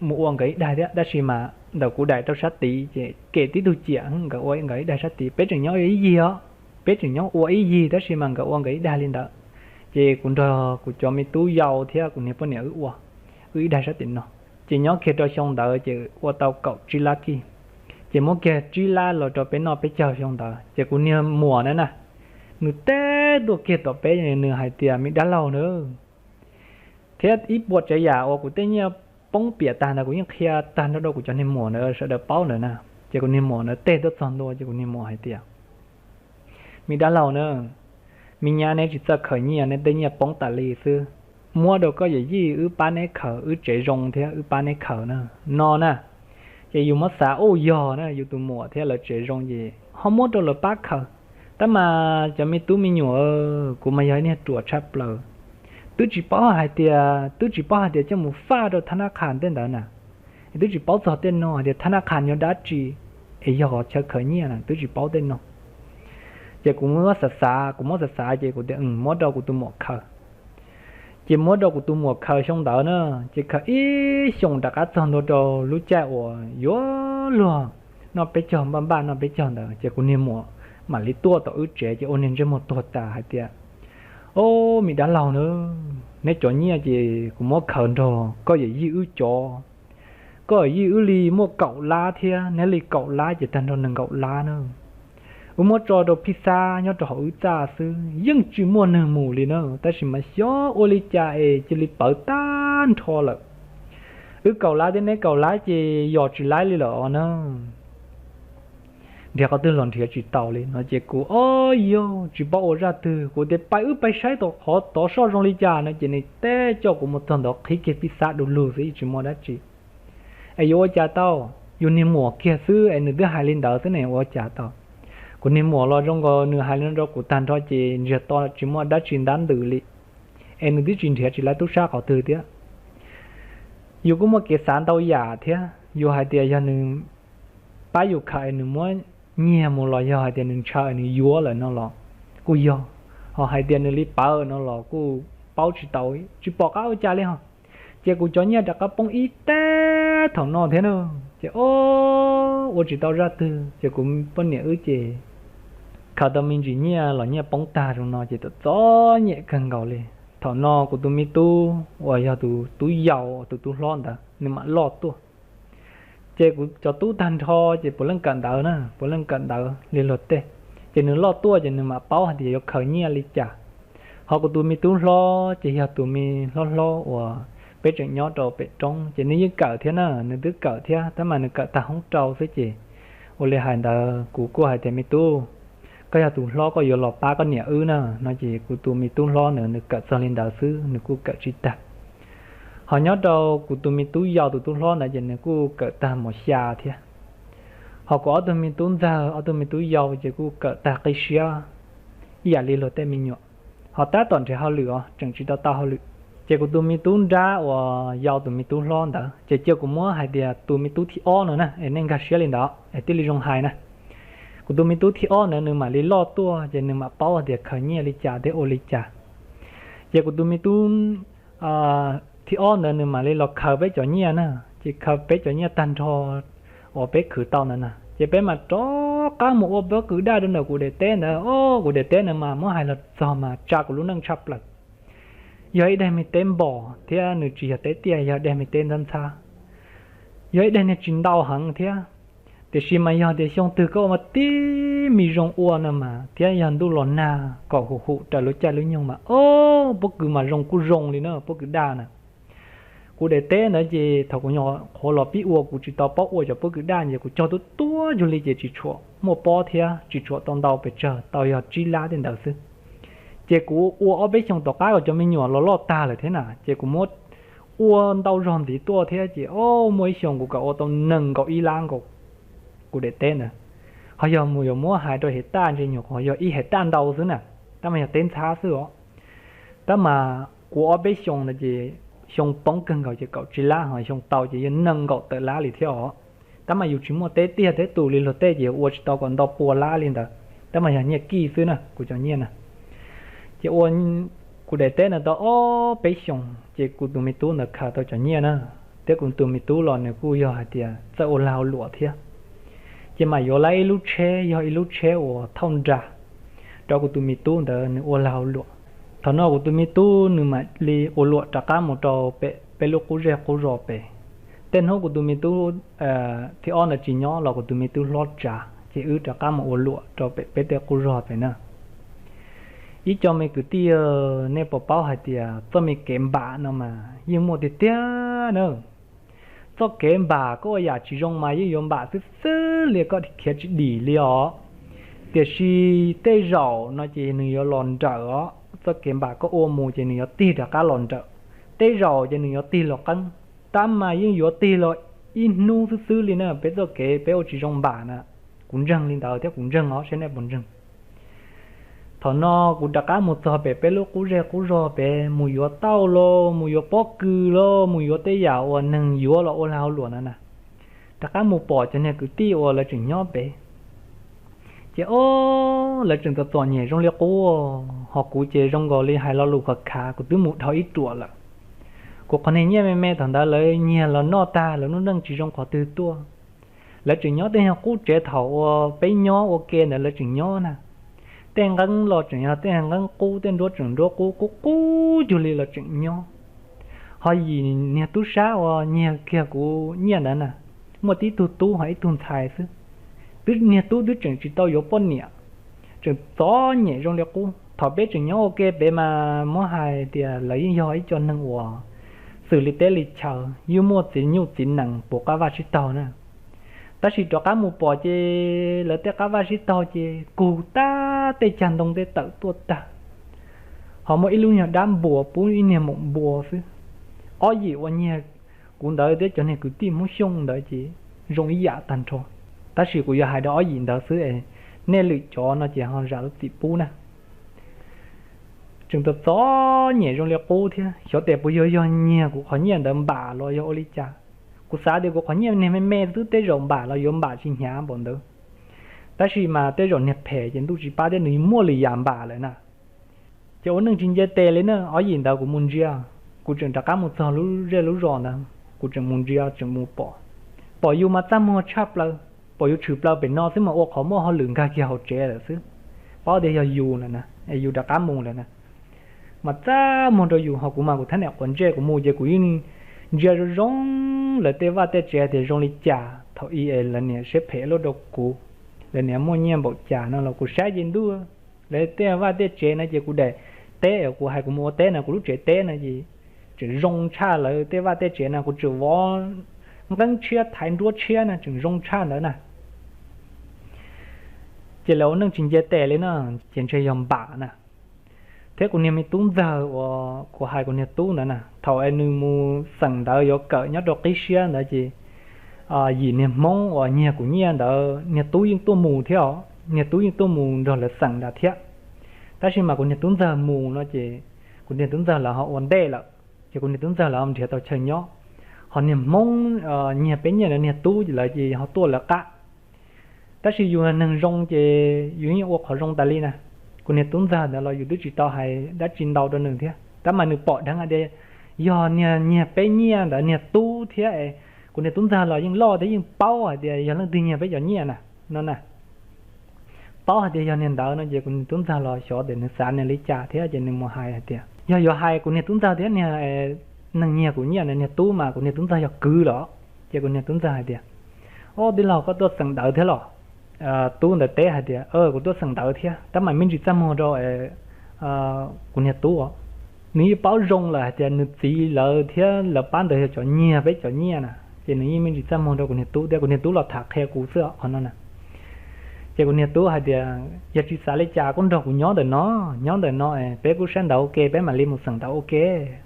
mus ua nkawd ib daig thiab, tab sis mas ntawm kuv daim rau sab tid ces kem tib tug ciam nkawd ua nkawd ib daig sab tid, peb tseem nyob ib yig os, peb tseem nyob ua ib yig tab sis mas nkawd ua nkawd ib daig li ntawd. Ces kuv nrog kuv cov me tub yau thiab kuv niag poj niam wb ua wb ib daig sab tim no. Ces nyob kiag rau xyoo ntawd ces ua tau kaum tsib lab kij. Ces muab kiag tsib lab los rau peb noj peb caug xyoo ntawd ces kuv niag muam na na, nws teb tuaj kiag tom peb, nws hais tias, me dab laug na, thiab ib puas tsav yam uas kuv tej nyiaj poob piam tag ntawd kuv yeej qhia tag nrho rau kuv cov niag muam ntawd sawv daws paub ntawd na. Ces kuv niag muam ntawd teg tuaj txog ntua ces kuv niag muam hais tias, me dab laug na, Me nyab, neb tsis txawj khaws nyiaj, neb tej nyiaj poob tas li xwb. Muab rau koj yawm yij, wb pab neb khaws, wb tsev zoo thiab wb pab neb khaws na, no na. Ces yus muab xav, ua yog na, yus tus muam thiab lawv tsev zoo ces ho muab rau lawv pab khaws. Tab mas cov me tub me nyuam, kuv mas yog ib niag ruam tshaj plaws, twb tsis paub hais tias, twb tsis paub hais tias coj mus faj rau thab nab qhas tej ntawd na, es twb tsis paub txog tej no hais tias thab nab qhas yog dab tsi, es yog qhov chaw khaws nyiaj na, twb tsis paub tej no. Ces kuv muab xav xav, kuv muab xav xav ces kuv tias muab rau kuv tus muam khaws. Ces muab rau kuv tus muam khaws xyoo ntawd na, ces khaws ib xyoos rov qab txog ntua rau lub caij uas yuav luag noj peb caug, npaj npaj noj peb caug ntawd ces kuv niag muam mam li tuaj tom wb tsev ces ua niag ntsej muag tuag tas hais tias, Au, me dab laug na, neb cov nyiaj ces kuv muab khaws nrog koj yawm yij wb cov. Koj yawm yij wb li muaj kaum lab thiab, neb li kaum lab ces tag nrho nees nkaum lab na. Wb muab tso rau phij xab nyob rau hauv wb txaj xwb, yeej tsis muaj neeg mus li na, tab sis mas xyov ua li cas es cia li pawv tag nrho lawm. Wb kaum lab thiab neb kaum lab ces yos tsis laib li lawm os na. Nrhiav qhov twg los nrhiav tsis tau li no ces kuv, o, yog tsis paub ua zaj twg, kuv tias pab wb pab saib tom qhov tov soj zoo li cas no ces nws teb coj kuv mus txog ntawd qhib kiag phij xab du lug xwb, yeej tsis muaj dab tsi. Es yuav ua cas tau, yus niag muam kiag xwb es nws twb hais li ntawd xwb ne, ua cas tau. Kuv niag muam los zoo nkaus nws hais li no rau kuv tag nrho ces ntsiag to tsis muaj dab tsi ntab ntws li, es nws twb tsis nrhiav tsis laib tub sab qhov twg thiab. Yus kuj muaj kev xav ntau yam thiab, yus hais tias yog nws pab yus khaws es nws muab nyiag mus los yog hais tias nws ntshaw es nws yuav lawm no los kuj yog, ho hais tias nws li pawv no los kuj paub tsis tau, tsis pom qab ua cas li ho. Ces kuv cov nyiaj rov qab poob ib tag thaum no thiab na. Ces o, ua tsis tau zaj twg ces kuv poj niam wb ces khaws tau me ntsis nyiaj los nyiaj poob tag zoo no ces txom nyem kawg nkaus li. Thaum no kuv tus me tub uas yog tus tub yau, tus tub hlob ntawd nws mam loj tuaj. Ces kuv cov tub tag nrho ces puav leej kawm ntawv na, puav leej kawm ntawv li luag tej. Ces nws loj tuaj ces nws mam paub hais tias yuav khaws nyiaj li cas. Ho kuv tus me tub hlob ces yog tus me hlob hlob uas peb tseem nyob rau pem roob ces nws yeej kawm thiab na, nws twb kawm thiab tab mas nws kawm tag hoob rau xwb ces ua li hais ntawd kuv kuj hais tias me tub, koj yog tus hlob koj yuav los pab koj niam wb na no ces kuv tus me tub hlob ntawd nws kawm txog li ntawd xwb, nws kuj kawm tsis tag. Ho nyob rau kuv tus me tub yau tus tub hlob ntawd ces nws kuj kawm tag mos xya thiab. Ho kuv ob tug me tub ntxawg ob tug me tub yau ces kuj kawm tag qib siab ib yam li luag tej me nyuam, ho tab tom nrhiav hauj lwm os, tseem tsis tau tau hauj lwm. Ces kuv tus me tub nrab uas yau tus me tub hlob ntawd ces cia kuv muab hais tias tus me tub thib ob no na, es nej nkag siab li ntawd es thiaj li zoo hais na. Kuv tus me tub thib ob ntawd nws mam li loj tuaj ces nws mam paub hais tias khaws nyiaj li cas thiab ua li cas. Ces kuv tus me tub thib ob ntawd nws mam li los khaws peb cov nyiaj na, ces khaws peb cov nyiaj tag nrho uas peb khwv tau ntawd na, ces peb mam rov qab mus ua pob kws daj rau ntawm kuv daim teb ntawd. O, kuv daim teb ntawd mas muab hais los txog mas tsa kuv lub neej tshaj plaws. Yog ib daim me teb npos thiab nws tsis yog teb tiaj, yog daim me teb ntxhab ntxhab, yog ib daim niag tsis ntau heev thiab. Tiam sis mas yog tias xyoo twg koj ua mas tib me zoo ua no mas thiab yog ntuj los nag kom hum hum raws lub caij lub nyoog mas o, pob kws mas zoo kuj zoo li na, pob kws daj na. Kuv daim teb ntawd ces thaum kuv nyuam qhuav los pib ua kuv tsis tau paub ua cov pob kws daj ces kuv cog tuab tuab cuag li ces tsis tshua muaj pob thiab tsis tshua tau ntau pes tsawg, tau yog tsib lab tej ntawd xwb. Ces kuv ua ob peb xyoos tom qab kom cov me nyuam los loj tag lawm thiab na, ces kuv muab ua ntau zog ntxiv tuaj thiab ces o, muaj ib xyoos kuv kam ua tau nees nkaum ib lab nkaus kuv daim teb ntawd. Ho yog mus yuav muab hais rau hais taj ntshe nyuam qhuav yog ib hais taj ntau xwb na, tab mas yog teb ntxhab xwb os. Tab mas kuv ob peb xyoos ntawd ces xyoo poob kawg nkaus ces kaum tsib lab, ho xyoo tau ces yog nees nkaum tawm lab li thiab os. Tab mas yus tsis muaj teb tiaj teb tus li luag tej ces ua tsis tau kom ntau pua lab li ntawd, tab mas yog nyiaj kij xwb na, kuv cov nyiaj na. Ces ua kuv daim teb ntawd tau ob peb xyoos ces kuv tus me tub ntawd khaws tau cov nyiaj na, thiab kuv tus me tub los nws kuj yog hais tias txawj ua lag ua luam thiab. Ces mam yuav lawm ib lub tsheb, yog ib lub tsheb uas thauj nra rau kuv tus me tub ntawd nws ua lag ua luam. Thaum no kuv tus me tub nws mam li ua luam rov qab mus rau pem peb lub qub zej qub zos pem. Tej hnub kuv tus me tub thib ob ntawd tsis nyob los kuv tus me tub hlob tsav ces wb rov qab mus ua luam rau pem peb tej qub zos pem na. Ib co me kwv tij, nej puas paub hais tias txoj me kev npam no mas yeej muaj tiag tiag na. Txoj kev npam koj ua yam tsis zoo mas yeej yuav npam xwb xwb li, koj khiav tsis dim li os. Tiam sis tej zaum no ces nws yuav los nrawm os, txoj kev npam koj ua mus ces nws yuav tig rov qab los nrawm. Tej zaum ces nws yuav tig los qeeb, tab mas yeej yuav tig los ib hnub xwb xwb li na. Peb txoj kev peb ua tsis zoo npam na. Kuv ntseeg li ntawd thiab kuv ntseeg os, saib nej puas ntseeg. Thaum no kuv rov qab mus txog pem peb lub qub zej qub zog pem, mus yuav tauj los mus yuav pob kws los mus yuav tej yam uas neeg yuav los ua lag ua luam na na. Rov qab mus pom cov niag kwv tij uas lawv tseem nyob pem. Ces o, lawv tseem txom txom nyem zoo li qub, ho kuv ces zoo nkaus li hais lo lus khav khav, kuv twb mus dhau ib ruam lawm. Kuv qhov niag nyiaj me me thaum ntawd lawv nyiag los noj tag, lawv lub neej tsis zoo qhov twg tuaj. Lawv tseem nyob tej nyuag qub tsev thaum uas peb nyob ua ke ntawd lawv tseem nyob na. Tej nqeeb los tseem yog tej nqeeb qub, tej nruab tseem nruab qub, qub qub cuag li los tseem nyob. Ho yim niag tub sab uas nyiag kiag kuv nyiaj ntawd na, muaj tib tug tub ho ib tug ntxhais xwb. Twb niag tub twb tseem tsis tau yuav poj niam, tseem txom nyem zoo li qub. Thaum peb tseem nyob ua ke pem mas muab hais tias lawv yeej yog ib co neeg uas xws li teb li chaw, yeej muaj txiv nyuj txiv nees puv qab vaj sib taug na. Tab sis rov qab mus pom ces lawv tej qab vaj sib taug ces kug tag, tej cag ntoo tej tawm tuaj tag. Ho muaj ib lub nyuag dab npua pub ib niag maum npua xwb. Ob yim uas nyiag kuv ntawd thiab cov niag kwv tij Hmoob Xyooj ntawd ces zoo ib yam tag nrho. Tab sis kuv yog hais rau ob yim ntawd xwb es nej lwm cov no ces ho zam lub txim pub na. Tseem txom txom nyem zoo li qub thiab, xyov tes puas yog yog nyiag kuv qhov nyiaj ntawd npam los yog ua li cas. Kuv xav tias kuv qhov nyiaj niag me me xwb tej zaum npam los yuav npam tsis hnyav npaum ntawd. Tab sis mas tej zaum niag phem ces ntuj tsis pab thiab nws muaj lwm yam npam lawm na. Ces ua neej tsis nce tes li na, ob yim ntawd kuv mus ntsia, kuv tseem rov qab mus txog lub zej lub zos ntawd, kuv tseem mus ntsia tseem mus pom, pom yus mas txaj muag tshaj plaws, pom yus tshwm plaws pem no xwb mas ua qhov muaj hauj lwm nkag kiag hauv tsev lawm xwb. Paub tias yog yus lawm na, es yus rov qab mus lawm na. Mas txaj muag rau yus, ho kuv mas kuv thab niam quav ntsej kuv mus ces kuv yeej ntsia zoo zoo lawv tej vaj tej tsev tias zoo li cas, thaum ub es lawv niam siab phem luaj rau kuv, lawv niam muaj nyiaj npaum cas no los kuv saib ces ntuj, lawv tej vaj tej tsev no ces kuv daim teb es kuv hais kuv mus ua teb no, kuv lub tsev teb no ces tseem zoo tshaj lawv tej vaj tej tsev no, kuv tseem vov nqeeb tshiab thaiv nruab tshiab no tseem zoo tshaj ntawd na. Ces lawv ua neej tsis nce tes li na, ces ntshe yog npam na. Thiab kuv niag me tub ntxawg uas kuv hais kuv niag tub ntawd na, thaum es nws mus xeem ntawv yuav kawm nyob rau qib siab ntawd ces yim niag Hmoob uas nyiag kuv nyiaj ntawd niag tub yeej tuaj mus thiab os, niag tub yeej tuaj mus nrog lawv xeem ntawd thiab. Tab sis mas kuv niag tub ntxawg mus no ces kuv niag tub ntxawg lawv ho ua ntej lawm, ces kuv niag tub ntxawg lawv ho nrhiav tau chaw nyob. Ho niag Hmoob nyiag peb nyiaj ntawd niag tub lawv ces ho tuaj lawv qab. Tab sis yus neeg zoo ces yus yeej ua qhov zoo tas li na. Kuv niag tub ntxawg ntawd los yus twb tsis tau hais dab tsi ntau rau nws thiab, tab mas nws pom dheev hais tias yog niag nyiag peb nyiaj ntawd niag tub thiab es kuv niag tub ntxawg los yeej loj thiab yeej paub hais tias yog leej twg nyiag peb cov nyiaj na, no na. Paub hais tias yog niag ntawd no ces kuv niag tub ntxawg los xyov tias nws xav nws li cas thiab ces nws mus hais hais tias yog yuav hais kuv niag tub ntxawg thiab niag neeg nyiag kuv nyiaj ntawd niag tub mas kuv niag tub ntxawg yog kwv los. Ces kuv niag tub ntxawg hais tias, Ob, tij laug, koj tuaj xeem ntawv thiab los? Tub ntawd teb hais tias, Kuv tuaj xeem ntawv thiab, tab mas me ntsis txaj muag rau kuv niag tub os. Nws yeej paub zoo lawm hais tias nws txiv lawv thiab lawv pab ntawd yog cov nyiag peb cov nyiaj na, ces nws yeej me ntsis txaj muag rau kuv niag tub thiab, kuv niag tub los tham qhia kuv xwb qhov no na. Ces kuv niag tub hais tias, Yog tsis xav li cas koj nrog kuv nyob ntawm no, nyob ntawm no peb kuj saib ntawv ua ke peb mam li mus xeem ntawv ua ke,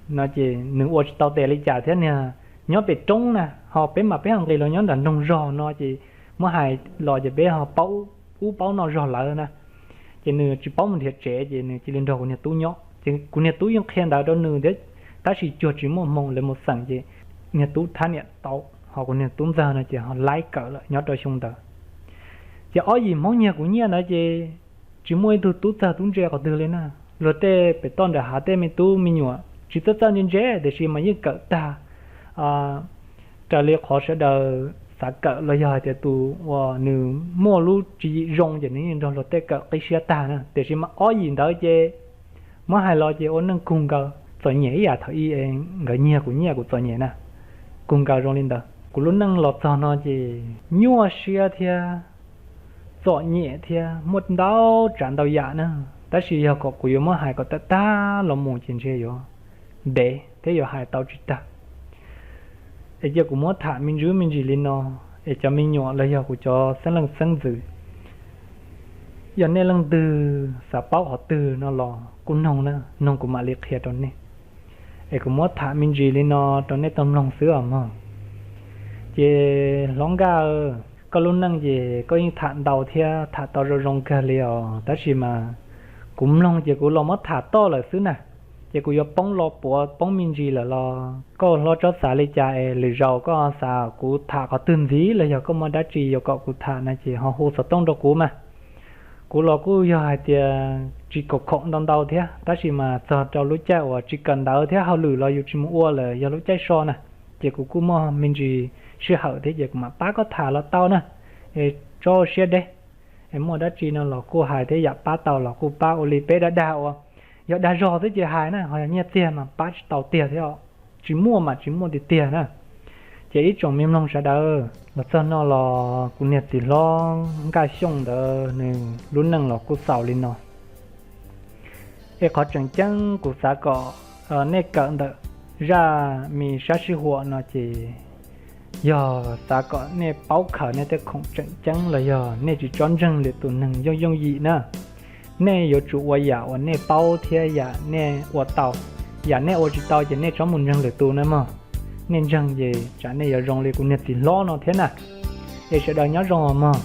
no ces nws ua tsis tau tes li cas thiab niag, nyob pem roob na, ho peb mas peb ho nqis los nyob nram nroog zog no ces muab hais los ces peb ho paub ub paub no zog lawm na. Ces nws tsis paub mus nrhiav tsev ces nws cia li nrog kuv niag tub nyob, ces kuv niag tub yeej qhia ntawv rau nws thiab, tab sis cuag tsis muaj hmoo lawv mus xeem ces niag tub thab niam tau, ho kuv niag tub ntxawg no ces ho laib kawm lawm nyob rau xyoo ntawd. Ces ob yim Hmoob nyiag kuv nyiaj ntawd ces tsis muaj ib tug tub txawg tub ntse qhov twg li na. Luag tej pem toj nram hav tej me tub me nyuam tsis txawj txawj ntse ntse tiam sis mas yeej kawm tag raws li qhov sawv daws xav kawm los yog hais tias tus uas nws muaj lub tswv yim zoo ces nws yeej nrog luag tej kawm qib siab tag na. Tiam sis mas ob yim ntawd ces muab hais los ces ua neej kug nkaus txom nyem ib yam thaum ub nkawd nyiag kuv nyiaj kuv txom nyem na, kug nkaus zoo li ntawd. Kuv lub neej los txog no ces nyuaj siab thiab txom nyem thiab muaj ntau tsav ntau yam na, tab sis yog kom kuv yuav muab hais kom tag tag los mus ces ntshe yuav ntev thiab yuav hais tau tsis tag. Es cia kuv muab tham me ntsis me ntsis li no, es cov me nyuam los yog kuv cov xeeb leej xeeb ntxwv Yog nej leej twg xav paub qhov twg no los kuj noog na, noog kuv mam li qhia rau nej. Es kuv muab tham me ntsis li no rau nej tau mloog xwb os mog. Ces hlob Nkaj, koj lub neej ces koj yeej tham ntau thiab tham tau zoo zoo kawg li os, tab sis mas kuv mloog ces kuv los muab tham toj lawm xwb na. Ces kuv yuav poob lo puav poob me ntsis lawm los koj hlob tsob xav li cas es lwm zaus koj xav kuv tham qhov twg ntxiv los yog koj muaj dab tsi yuav kom kuv tham na ces ho hu xov tooj rau kuv mas. Kuv los kuj yog hais tias tsis kaum khoom ntau ntau thiab, tab sis mas txog rau lub caij uas tsis kawm ntawv thiab hauj lwm los yus tsis mus ua lawm yog lub caij so na, ces kuv kuj muaj me ntsis sij hawm thiab ces kuv mam pab koj tham los tau na. Es tso siab deb, es muaj dab tsi no los kuj hais thiab, yam pab tau los kuj pab, ua li peb dag dag uas yog dag zog xwb ces hais na, ho yog nyiaj txiag mas pab tsis tau tiag thiab, tsis muaj mas tsis muaj tiag tiag na. Ces ib tsoom me mloog sawv daws, los txog no los kuv niag txiv hlob Nkaj Xyooj ntawd nws lub neej los kuj xaus li no. Es qhov tseem ceeb kuv xav kom nej kawm ntawm zaj me sab sij huam no ces yog xav kom nej paub khaws nej tej khoom tseem ceeb los yog nej tsis tsob ntseeg lwm tus neeg yooj yooj yim na. Nej yuav tsum ua yam uas nej paub thiab yam nej ua tau. Yam nej ua tsis tau ces nej tsob mus ntseeg lwm tus na mog. Nej ntseeg ces tsam nej yuav zoo li kuv niag txiv hlob no thiab na. Es sawv daws nyob zoo os mog.